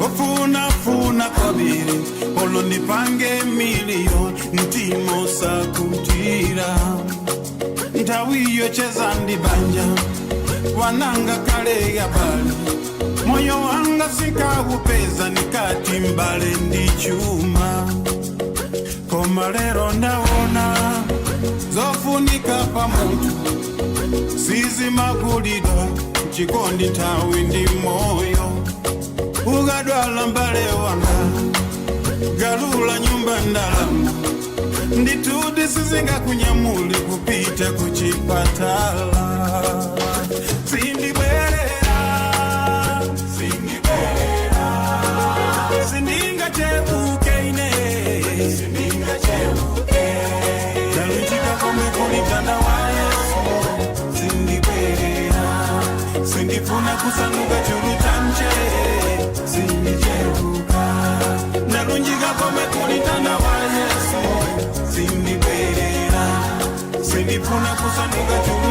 ofunafuna kwabiri olo nipange miliyoni mtimo sakutira nthawi cheza ndi banja wananga kale yabali moyo wanga sikakupeza nikati mbale ndi chuma koma lero ndaona zofunika pa munthu sizimakulidwa chikondi nthawi ndi moyo. Ukadwala mbale wanga galula nyumba ndalama nditudi sizingakunyamule kupita kuchipatala. Sindibwerera, sindibwerera, sindingacheuke ine, sindingacheuke. Ndalunjika komwe kuli mtanda wa Yesu. Sindibwerera, sindifuna kusanduka chulu cha mchere. Sindicheuka, ndalunjika komwe kuli mtanda wa Yesu. Sindibwerera, sindifuna kusanduka chulu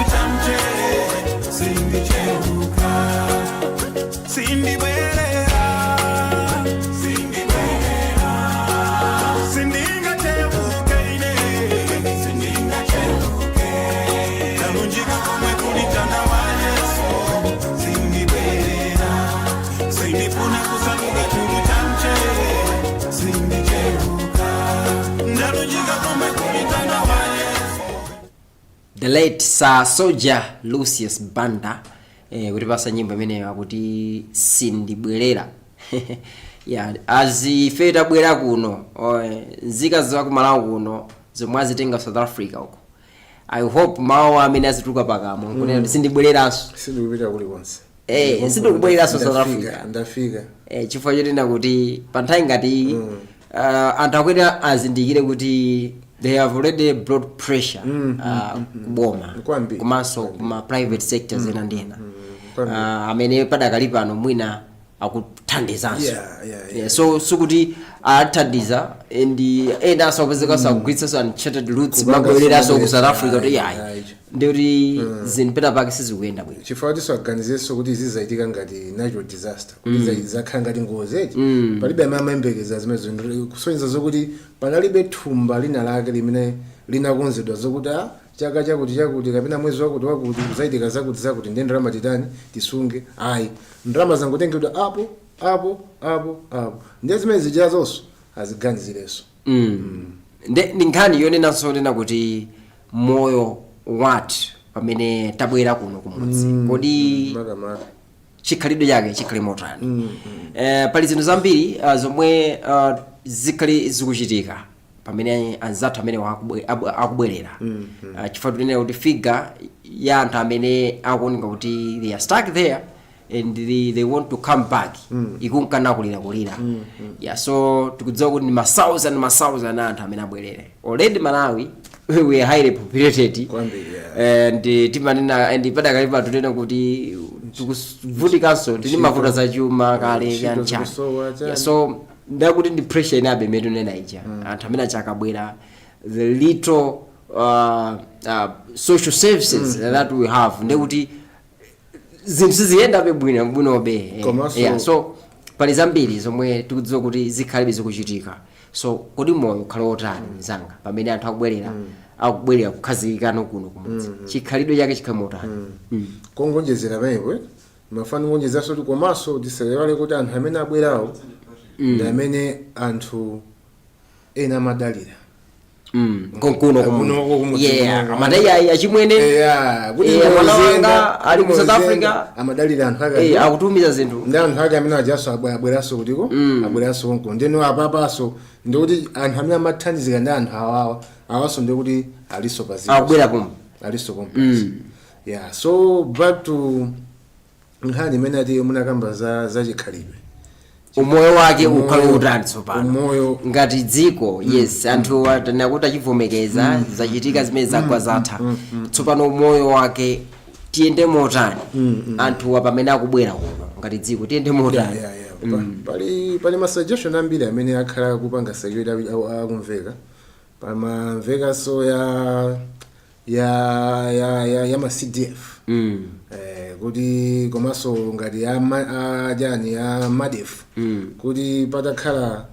The late Sir Soldier Lucius Banda, kutipasa nyimbo imeneyo akuti "Sindibwerera". Yeah, azife tabwera kuno, nzika za kumalawi kuno zomwe azitenga South Africa uko, I hope mawu amene azituluka pakamwa nkunena kuti sindibwereranso. Sindikupita kulikonse. Sindikubwereranso South Ndafika, Africa. Ndafika. Chifukwa chonena kuti pa nthawi ngati iyi, anthu akuyenera azindikire kuti they have already brought pressure kuboma Kwambiri. komanso kuma private sectors ena ndi ena Kwambiri. Amene padakali pano mwina akuthandizanso. Yeah. So sikuti athandiza and ena asapezeka akugwiritsanso uncharted routes Kupanga mabwereranso ku South somewhere. Africa kuti Ayi, yayi, ayi. ndikuti zinthu pena pake sizikuyenda bwino. Chifukwa tisaganizenso kuti zizaitika ngati natural disaster, kuti zakhala ngati ngozi eti, palibe amene amayembekeza zimenezo. Kusonyeza zokuti panalibe thumba lina lake limene linakonzedwa zokuti a chaka chakuti chakuti kapena mwezi wakuti wakuti kuzaitika zakuti zakuti, ndiye ndalama titani, tisunge. Ayi, ndalama zangotengedwa apo apo apo apo, ndiye zimene zijazonso aziganizirenso. Ndi nkhani yonenanso nena kuti moyo wathu pamene tabwera kuno kumudzi, kodi makamaka chikhalidwe chake chikhale motani? Pali zinthu zambiri zomwe zikhale zikuchitika pamene anzathu amene akubwerera, chifukwa tinena kuti figure ya anthu amene akuoneka kuti they are stuck there and they want to come back ikunkana kulira kulira. Yeah, so tikudziwa kuti ndi ma thousand ma thousand anthu amene abwerere. Already Malawi, we are highly populated. Kwambiri, yeah. And timanena and padakali pano tunena kuti tikuvutikanso, tili mavuto zachuma kale. Ntchito Chani chani. zikusowa, chani. Yeah, so ndakuti ndi pressure inabe imene tunena ija, anthu amene achakabwera, the little social services that we have, ndekuti zinthu siziyendabe bwino bwinobe. Yeah, so pali zambiri zomwe tikudziwa kuti zikhalibe zikuchitika. So kodi moyo ukhale otani mzanga pamene anthu akubwerera kukhazikikano kuno kumudzi, chikhalidwe chake chikhale motani? Kongonjezera pamenepo, mafani kuonjezanso kuti komanso tisaiwale kuti anthu amene abwerawo ndi amene anthu ena amadalira. Konkuno. Kuno kumudzi kuno. Amati ayi achimwene, Eya, kuti mwana ngoziyenda, wanga ali ku kuti South ngoziyenda, Africa. Amadalira anthu ake. Akutumiza zinthu. Ndi anthu ake amene ajaso abweranso kutiko, abweranso konko. Ndeno apapaso ndikuti anthu amene amathandizika ndi anthu awawa awaso ndikuti aliso pa ziko. Akubwera pomwe. Aliso pomwe, yeah. So back to nkhani imene ati munakamba za chikhalidwe. Umoyo wake ukhale utani tsopano? Umoyo. Ngati dziko, yes, anthu atanena kuti achivomekeza zachitika zimene zagwa zatha, tsopano umoyo wake tiyende motani? Anthuwa pamene akubwera kuno, ngati dziko tiyende motani? Yeah. Pali ma suggestion ambiri amene akhala akupanga security akumveka, pamamvekanso ya ma CDF, kuti komanso ngati ya ajani ya MARDEF, kuti patakhala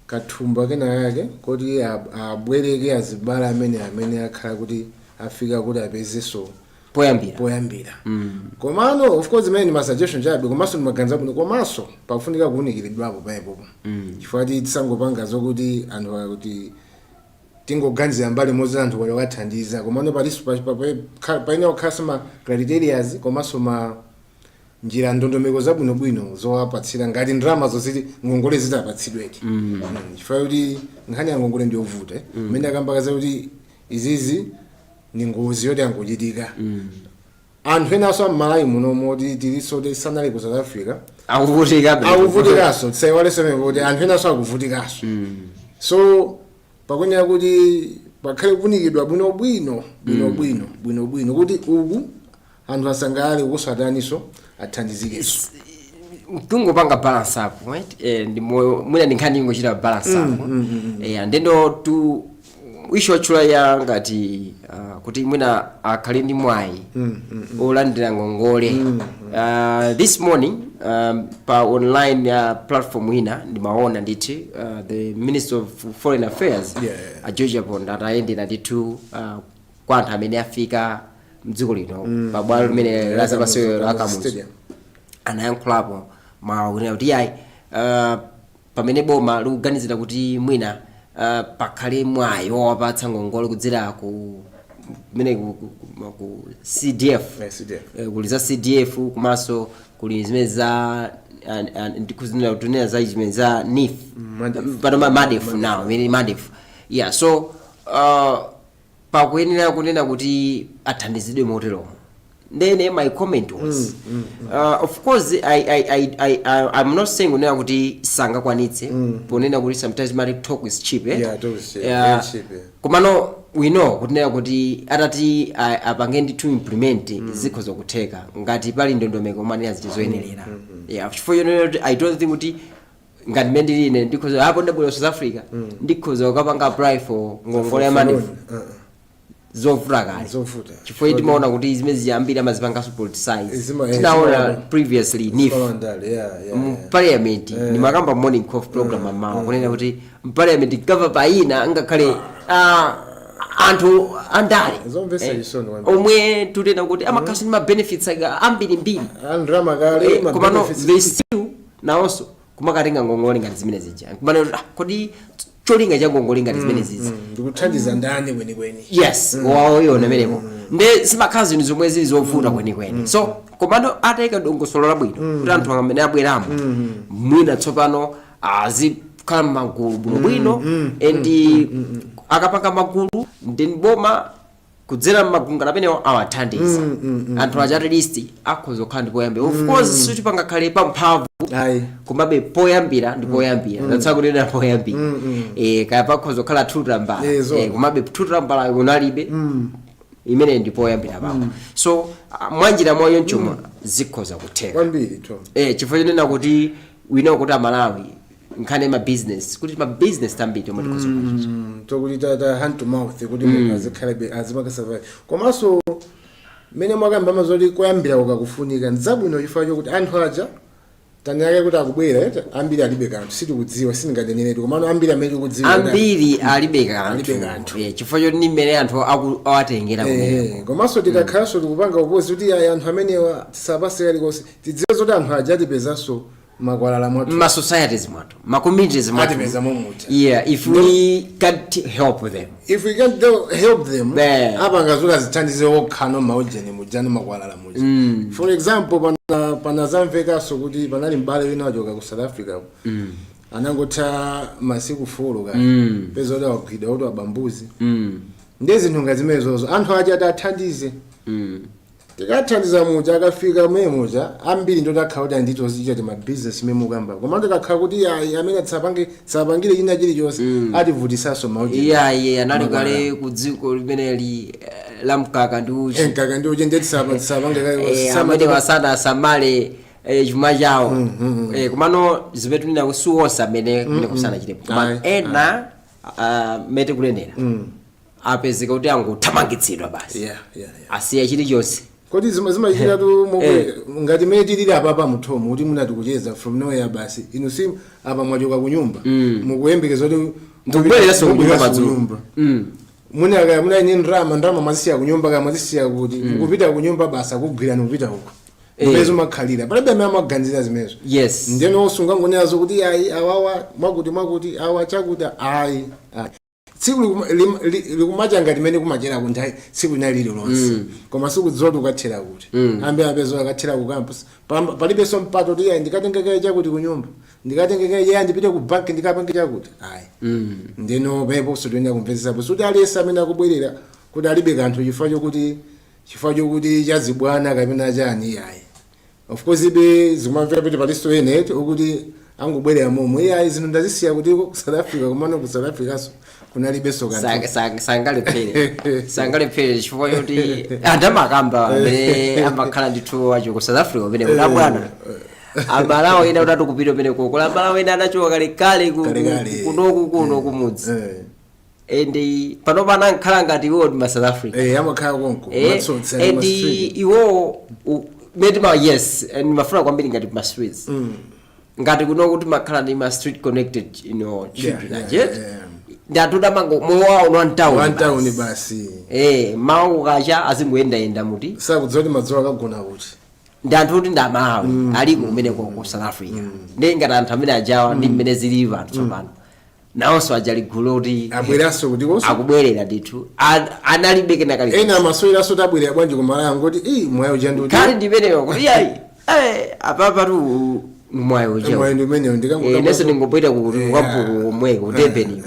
kathumba kena yake kuti abwereke azibale amene akhala kuti afika kuti apezeso poyambira. Poyambira. Komano of course imene ndi ma suggestion chabe, komanso ndimaganiza bwino, komanso pakufunika kuwunikiridwapo pamenepopo, chifukwa tisangopanga zokuti anthu akuti tingoganizira mbali imodzi, anthu wali wakathandiza, komano paliso paine kukhalanso ma criterias komanso ma njira ndondomeko zabwinobwino zowapatsira ngati ndalama zoziti ngongole zitapatsidweki, chifukwa kuti nkhani ya ngongole ndiyovuta. Imene akambakaza kuti izizi ni ngozi yoti angochitika, anthu enanso am'Malawi muno moti tiliso tisanali ku South Africa akuvutika. Akuvutikanso, tisaiwalenso kuti anthu enanso akuvutikanso. So pakuyenera kuti pakhale kufunikidwa bwinobwino bwinobwino bwinobwino kuti uku anthu asangalale, ukuso ataniso, athandizikenso. Tungopanga balance up, right? Ndi moyo mwina ndi nkhani ingochita balance up. Ndeno tu issue watchula ya ngati kuti mwina akhale ndi mwayi olandira ngongole. This morning pa online platform ina ndimaona ndithu the Minister of Foreign Affairs, a George Chaponda, atayendera ndithu kwa anthu amene afika mdziko lino pabwalo limene la zamasewero la Kamuzu. Stadium. Anayankhulapo mawu kunena kuti yayi, pamene boma likuganizira kuti mwina pakhale mwayi wowapatsa ngongole kudzera ku kumene ku CDF. CDF. Kuli za CDF, komanso kuli zimene za ndikuzinena za zimene za NEEF. MARDEF. Pano MARDEF now, imene MARDEF, yeah. So pakuyenera kunena kuti athandizidwe moteromo. Then my comment was, of course I'm not saying kunena kuti sangakwanitse, ponena kuti sometimes money talk is cheap, eh? Yeah, talk is cheap, Yeah. very cheap, yeah. Komano we know kunena kuti atati apange ndithu implement, zikhoza kutheka ngati pali ndondomeko manena ziti zoyenerera, yeah. Chifukwa chonena kuti I don't think kuti ngati mmene ndili ine ndikhoza apo ndabwera South Africa, ndikhoza kukapanga apply for ngongole ya MARDEF. Zovuta kale. Zovuta. Chifukwa timaona kuti zimene ziyambiri amazipanganso politicize. Tinaona Tinaona previously NEEF. Zimalondale, yeah. Mu parliament, ndimakamba morning coffee program amawa kunena kuti mparliament gava paina ngakhale anthu andale Zomvetsa chisoni kwambiri. Omwe tutena kuti amakhaso ndi ma benefits aka ambirimbiri. Andrama kale ma Komano benefits. they still nawonso kumakatenga ngongole ngati zimene zija. Kumano kuti, kodi cholinga cha ngongole ngati zimene zizi Ndikuthandiza ndani kwenikweni? Yes, wawoyona amenepo. Nde zimakhala zinthu zomwe zili zovuta kwenikweni. So komano atayika dongosolo labwino kuti anthu amene abweramo mwina tsopano azikhala m'magulu bwinobwino, and akapanga magulu then boma kudzera m'magulu amenewo awathandiza anthu aja, at least akhoza kukhala ndi poyambira. Of course sitipangakhale pamphamvu, Ayi. komabe poyambira ndi poyambira. Ndatsa kunena poyambira, kaya pakhoza kukhala thuta mbala, Zo. komabe thuta mbala kunalibe, imene ndi poyambira pako. So mwanjira moyo mchuma zikhoza kutheka. Kwambiri to. Chifukwa chonena kuti we know kuti Amalawi nkhani ma business, kuti ma business tambiri tomwe tikhoza kuchita. Tokuti ta hand to mouth, kuti munthu azikhalabe azimaka survive. Komanso mmene mwakamba mazoti koyambira kukakufunika ndzabwino, chifukwa chokuti anthu aja taniyake kuti akubwera, ambiri alibe kanthu. Sitikudziwa, sindinganeneretu, komano ambiri amene tikudziwa Ambiri alibe kanthu. Alibe kanthu. Chifukwa choti ndi mmene anthu awatengera kumeneko. Komanso tikakhalanso tikupanga upozi kuti ayi, anthu amenewa tisapase kalikonse, tidziwe zoti anthu aja atipezanso makwalala mwathu, ma societies mwathu, ma communities mwathu. Atipeza momuja. Yeah, if we can't help them. If we can't help them, apanga zoti azithandize okhano maujeni mujani makwalala muja. For example, pana zamvekanso kuti panali m'bale wina wachoka ku South Africa, anangotha masiku 4 kaya, peza kuti awagwidwa kuti wabambuzi. Ndi zinthu nga zimenezozo, anthu aja atathandize. Tikathandiza muja, akafika mmene muja, ambiri ndo takhala kuti anditozichita ti mabizinesi mene mukamba. Koma tikakhala kuti ayi, amene tsapangire china chilichonse, ativutisanso maujeni. Iya, anali kale ku dziko limeneli la mkaka ndi uchi. Mkaka ndi uchi, ndiye tisapange. Amene wasada asamale chuma chawo. Komano zimene tunena, siwonse amene kumene kusanachitepo, koma Ayi, ena mmene tikunenera apezeka kuti angothamangitsidwa basi, asiya chilichonse. Kodi zimachitikatu momwe ngati mene tilili apapa muthomo, kuti munati kucheza from nowhere basi, inu si apa mwachoka kunyumba, mukuyembekeza kuti Ndikubwereranso kunyumba mubwereranso madzulo. kunyumba. Muna kaya muna ine ndrama mwazisiya kunyumba, kaya mwazisiya kuti, mukupita kunyumba basi akugwirani kupita uko. Mpezo makhalira palibe amene amaganizira zimenezo. Ndeno usungangonenazo kuti ayi, awawa mwakuti mwakuti, awa chakuti, ayi ayi. Tsiku likumacha ngati mene kumachera kunthawi tsiku linali lililonse, koma sikudziwa kuti ukathera kuti. Ambe apezo akathera ku campus. Palibenso mpato kuti ayi, ndikatenge chakuti kunyumba, ndikatenge kaye, ndipite ku banki ndikapange chakuti, ayi. Ndeno peponso toyenera kumvetsetsapo kuti aliyense amene akubwerera kuti alibe kanthu chifukwa chokuti chazibwana kapena chani, ayi. Of course ibe zikumamvera kuti paliso ene ukuti angobwerera momwe, iye ayi, zinthu ndazisiya kuti ku South Africa, komano ku South Africa so kunalibenso kanthu. Sangalephere chifukwa choti anthu amakamba amene amakhala ndithu acho ku South Africa kumene kuti abwana Amalawi ena kuti atikupita kumene koko, Amalawi ena anachoka kalekale Kalekale. kunoku kuno kumudzi, and panopa anankhala ngati iwo ndi ma South Africa. Amakhala konko matsotsi ali And ma street. Iwo meti ma, yes, and mafuna kwambiri ngati ma streets, ngati kuno kuti makhala ndi ma street connected children, aje ndi anthu tamango moyo wawo ni one town. One town basi. Mawu kacha azingoyendayenda muti. Sakudziwa kuti madzulo akagona kuti. Ndi anthu kuti ndi Amalawi aliko kumene ku South Africa, ndi ngati anthu amene ajawa ndi mmene zili anthu tsopano. Nawonso ajali gulu kuti Abweranso kuti konso. Akubwerera ndithu. Analibe kena kali. Ena amaseweraso kuti abwerera bwanji kumalawi, ngoti i mwayi uja ndi Kali ndimeneyo kuti yayi, apapa tu mwayi uja. Mwayi ndi umeneyo. Nenso ndingobwera ku kwampuku komweko ku Durban.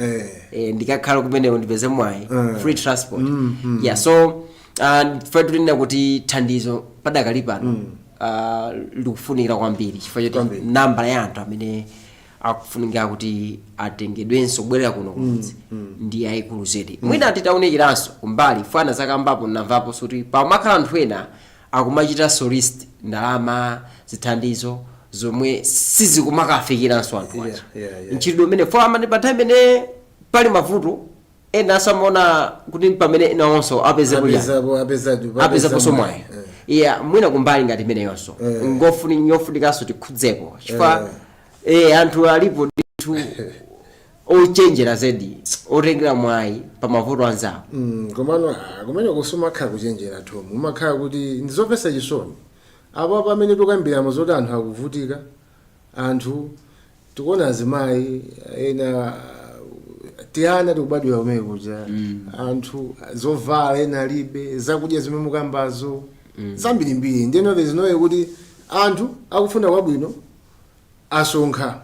Ndikakhala kumeneko ndipeze mwayi, free transport. Yeah, so fe tilinena kuti thandizo padakali pano likufunikira kwambiri chifukwa choti Kwambiri. nambala ya anthu amene akufunika kuti atengedwenso kubwerera kuno kumudzi ndi yayikulu zedi. Mwina titaunikiranso kumbali fana zakambapo, namvapo kuti pamakhala anthu ena akumachita solicit ndalama, zithandizo zomwe sizikumakafikiranso anthu aja. Mchitidwe umene fo amene pa nthawi imene pali mavuto ena asamaona kuti pamene enawonso apezepo chani. Apezapo, apezapo. Apezaponso mwayi. Yeah, mwina kumbali ngati imeneyonso ngofunikanso tikhudzepo chifukwa anthu alipo ndithu ochenjera zedi otengera mwayi pa mavuto anzawo. Komano kumene kusumakhala kuchenjera thomu, umakhala kuti ndizopesa chisoni apo pamene tikambiramo zoti anthu akuvutika, anthu tikuona azimayi ena, tiyana tikubadwira kumene kuja, anthu zovala ena alibe, zakudya zimene mukambazo zambirimbiri. Ndeno there's no way kuti anthu akufuna kwabwino asonkha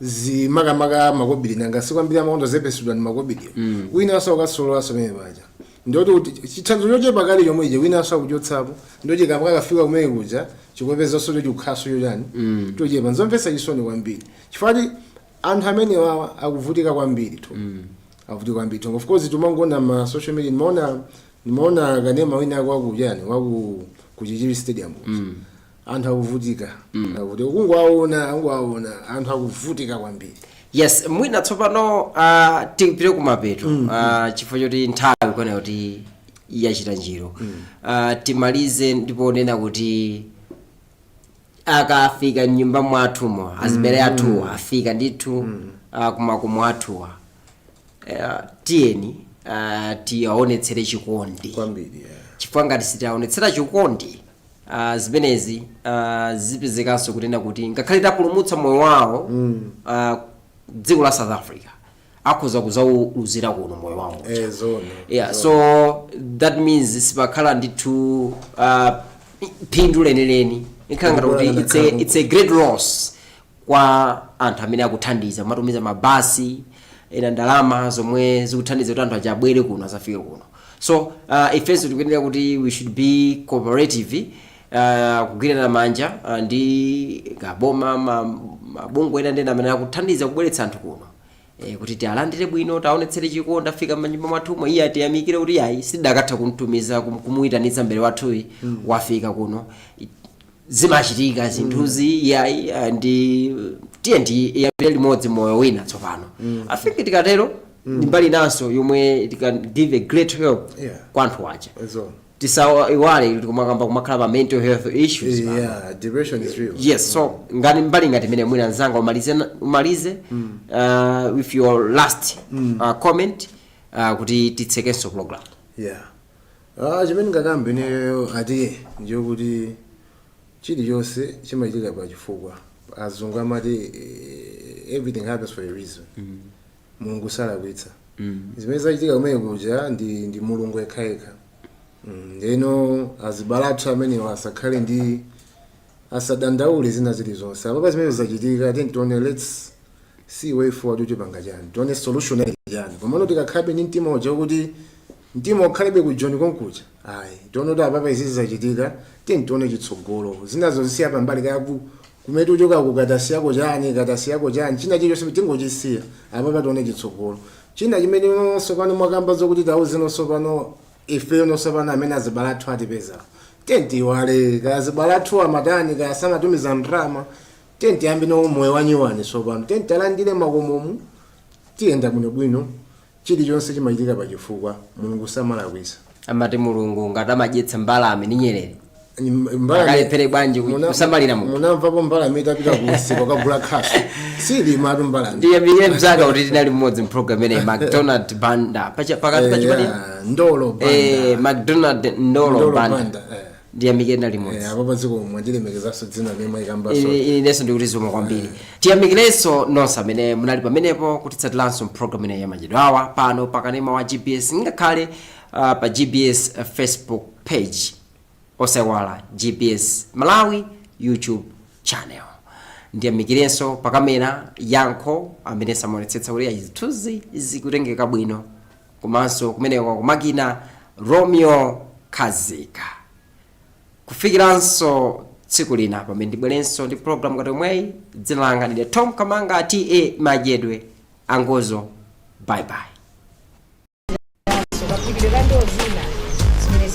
zimakamaka makobiri, nanga sikwambiri amakondo zepesedwa ndi makobiri, wina aso akasololanso pamene paja, ndoti kuti chithandizo chochepa kale chomwe ije wina aso akuchotsapo, ndoti kamakakafika kumene kuja chikupezanso kuti chikukhaso chochani chochepa. Nzomvetsa chisoni kwambiri chifukwa anthu amene wawa akuvutika kwambiri tu, akuvutika kwambiri tu. Of course timangoona ma social media, nimaona kanema wina ako wakuchani waku kuchichiri Stadium kuja. Anthu akuvutika, akuvutika, kungowaona anthu akuvutika kwambiri. Yes, mwina tsopano tipite kumapeto chifukwa choti nthawi kuona kuti yachita njiro. Timalize ndipo nena kuti akafika mnyumba mwathumo azibere athuwa afika ndithu kumakomo athuwa, tiyeni tiwaonetsere chikondi. Kwambiri, yeah. Chifukwa ngati sitiwaonetsera chikondi, zimenezi zipezekanso kunena kuti ngakhale tapulumutsa moyo wawo dziko la South Africa, akhoza kuzauluzira kuno moyo wawo. Zona. Yeah, so that means sipakhala ndithu phindu leneleni, ikhala ngati kuti it's a great loss kwa anthu amene akuthandiza kumatumiza mabasi ena, ndalama zomwe zikuthandiza kuti anthu aja abwere kuno, azafike kuno. So ifenso tikuyenera kuti we should be cooperative, kugwirana manja ndi kaboma, mabungwe ena ndi ena amene akuthandiza kubweretsa anthu kuno, kuti tialandire bwino, taonetsere chikondi. Afika m'manyumba mwathumo, iye atiyamikire kuti ayi, sidakatha kumtumiza kumuyitanitsa mbere wathuyi, wafika kuno. Zimachitika zinthuzi yayi, ndi tiye ndiyambire limodzi moyo wina tsopano. I think tikatero ndi mbali inanso yomwe it can give a great help kwa anthu aja. Zona. Tisaiwale kuti kumakamba kumakhala pa mental health issues pano. Yeah, depression is real. Yes, so ngati mbali ngati imene, mwina mzanga umalize with your last comment kuti titsekenso program. Yeah, chimene ngakambe ineyo ati ndiyokuti chilichonse chimachitika pa chifukwa. Azungu amati everything happens for a reason. Mulungu salakwitsa. Zimene zachitika kumene kuja ndi Mulungu yekhayekha. Ndeno azibale athu amenewo asakhale ndi asadandaule zina zilizonse. Apapa zimene zachitika, tione, let's see way forward kuti panga chani, tione solution yake chani. Komano tikakhabe ndi mtima uja kuti mtima ukhalebe ku John konkuja, ayi, tione kuti apapa izizi zachitika, tiyeni tione chitsogolo, zinazo zisiya pambali. Kaya kumene tikuchoka kukatasiyako chani, katasiyako chani, china chilichonse tingochisiya apapa, tione chitsogolo. China chimene nonso pano mwakamba zokuti tauze nonso pano ifeyo nonso pano amene azibale athu atipeza, tiyeni tiwale kaya azibale athu amatani, kaya samatumiza ndalama. Tiyeni tiyambe no moyo wanyuwani tsopano, tiyeni talandire makomomu, tiyenda bwinobwino. Chilichonse chimachitika pachifukwa, Mulungu samalakwitsa. Amati Mulungu ngati amadyetsa mbalame ndi nyerere, akalephere bwanji kusamalira munthu? Munamvapo mbalame itapita kumsika kukagula khasu? Silimatu mbalame. Ndiyamikire mzanga kuti tinali mmodzi mprogram imeneyi, McDonald Banda. Pakati pachipatira. Ndolo Banda. McDonald Ndolo Ndolo Banda. Banda. Ndiyamikire na limodzi. Apo padziko mwandilemekezanso dzina limwe mwayikambaso. Inenso ndikuti zikomo kwambiri. Tiyamikirenso nonse amene munali pamenepo kutitsatiranso mpulogalamu ineyi yamadyedwe awa pano pakanema wa GBS, ngakhale pa GBS Facebook page, osaiwala GBS Malawi YouTube channel. Ndiyamikirenso pakamera Yankho amene samaonetsetsa kuti zithunzi zikutengeka bwino, komanso kumeneko kumakina Romeo Khazika. Kufikiranso tsiku lina pamene ndibwerenso ndi program ngati omweyi, dzina langa ndine Tom Kamanga, ta Madyedwe Angozo. Bye bye. Kaphikidwe ka ndiwo zina zimene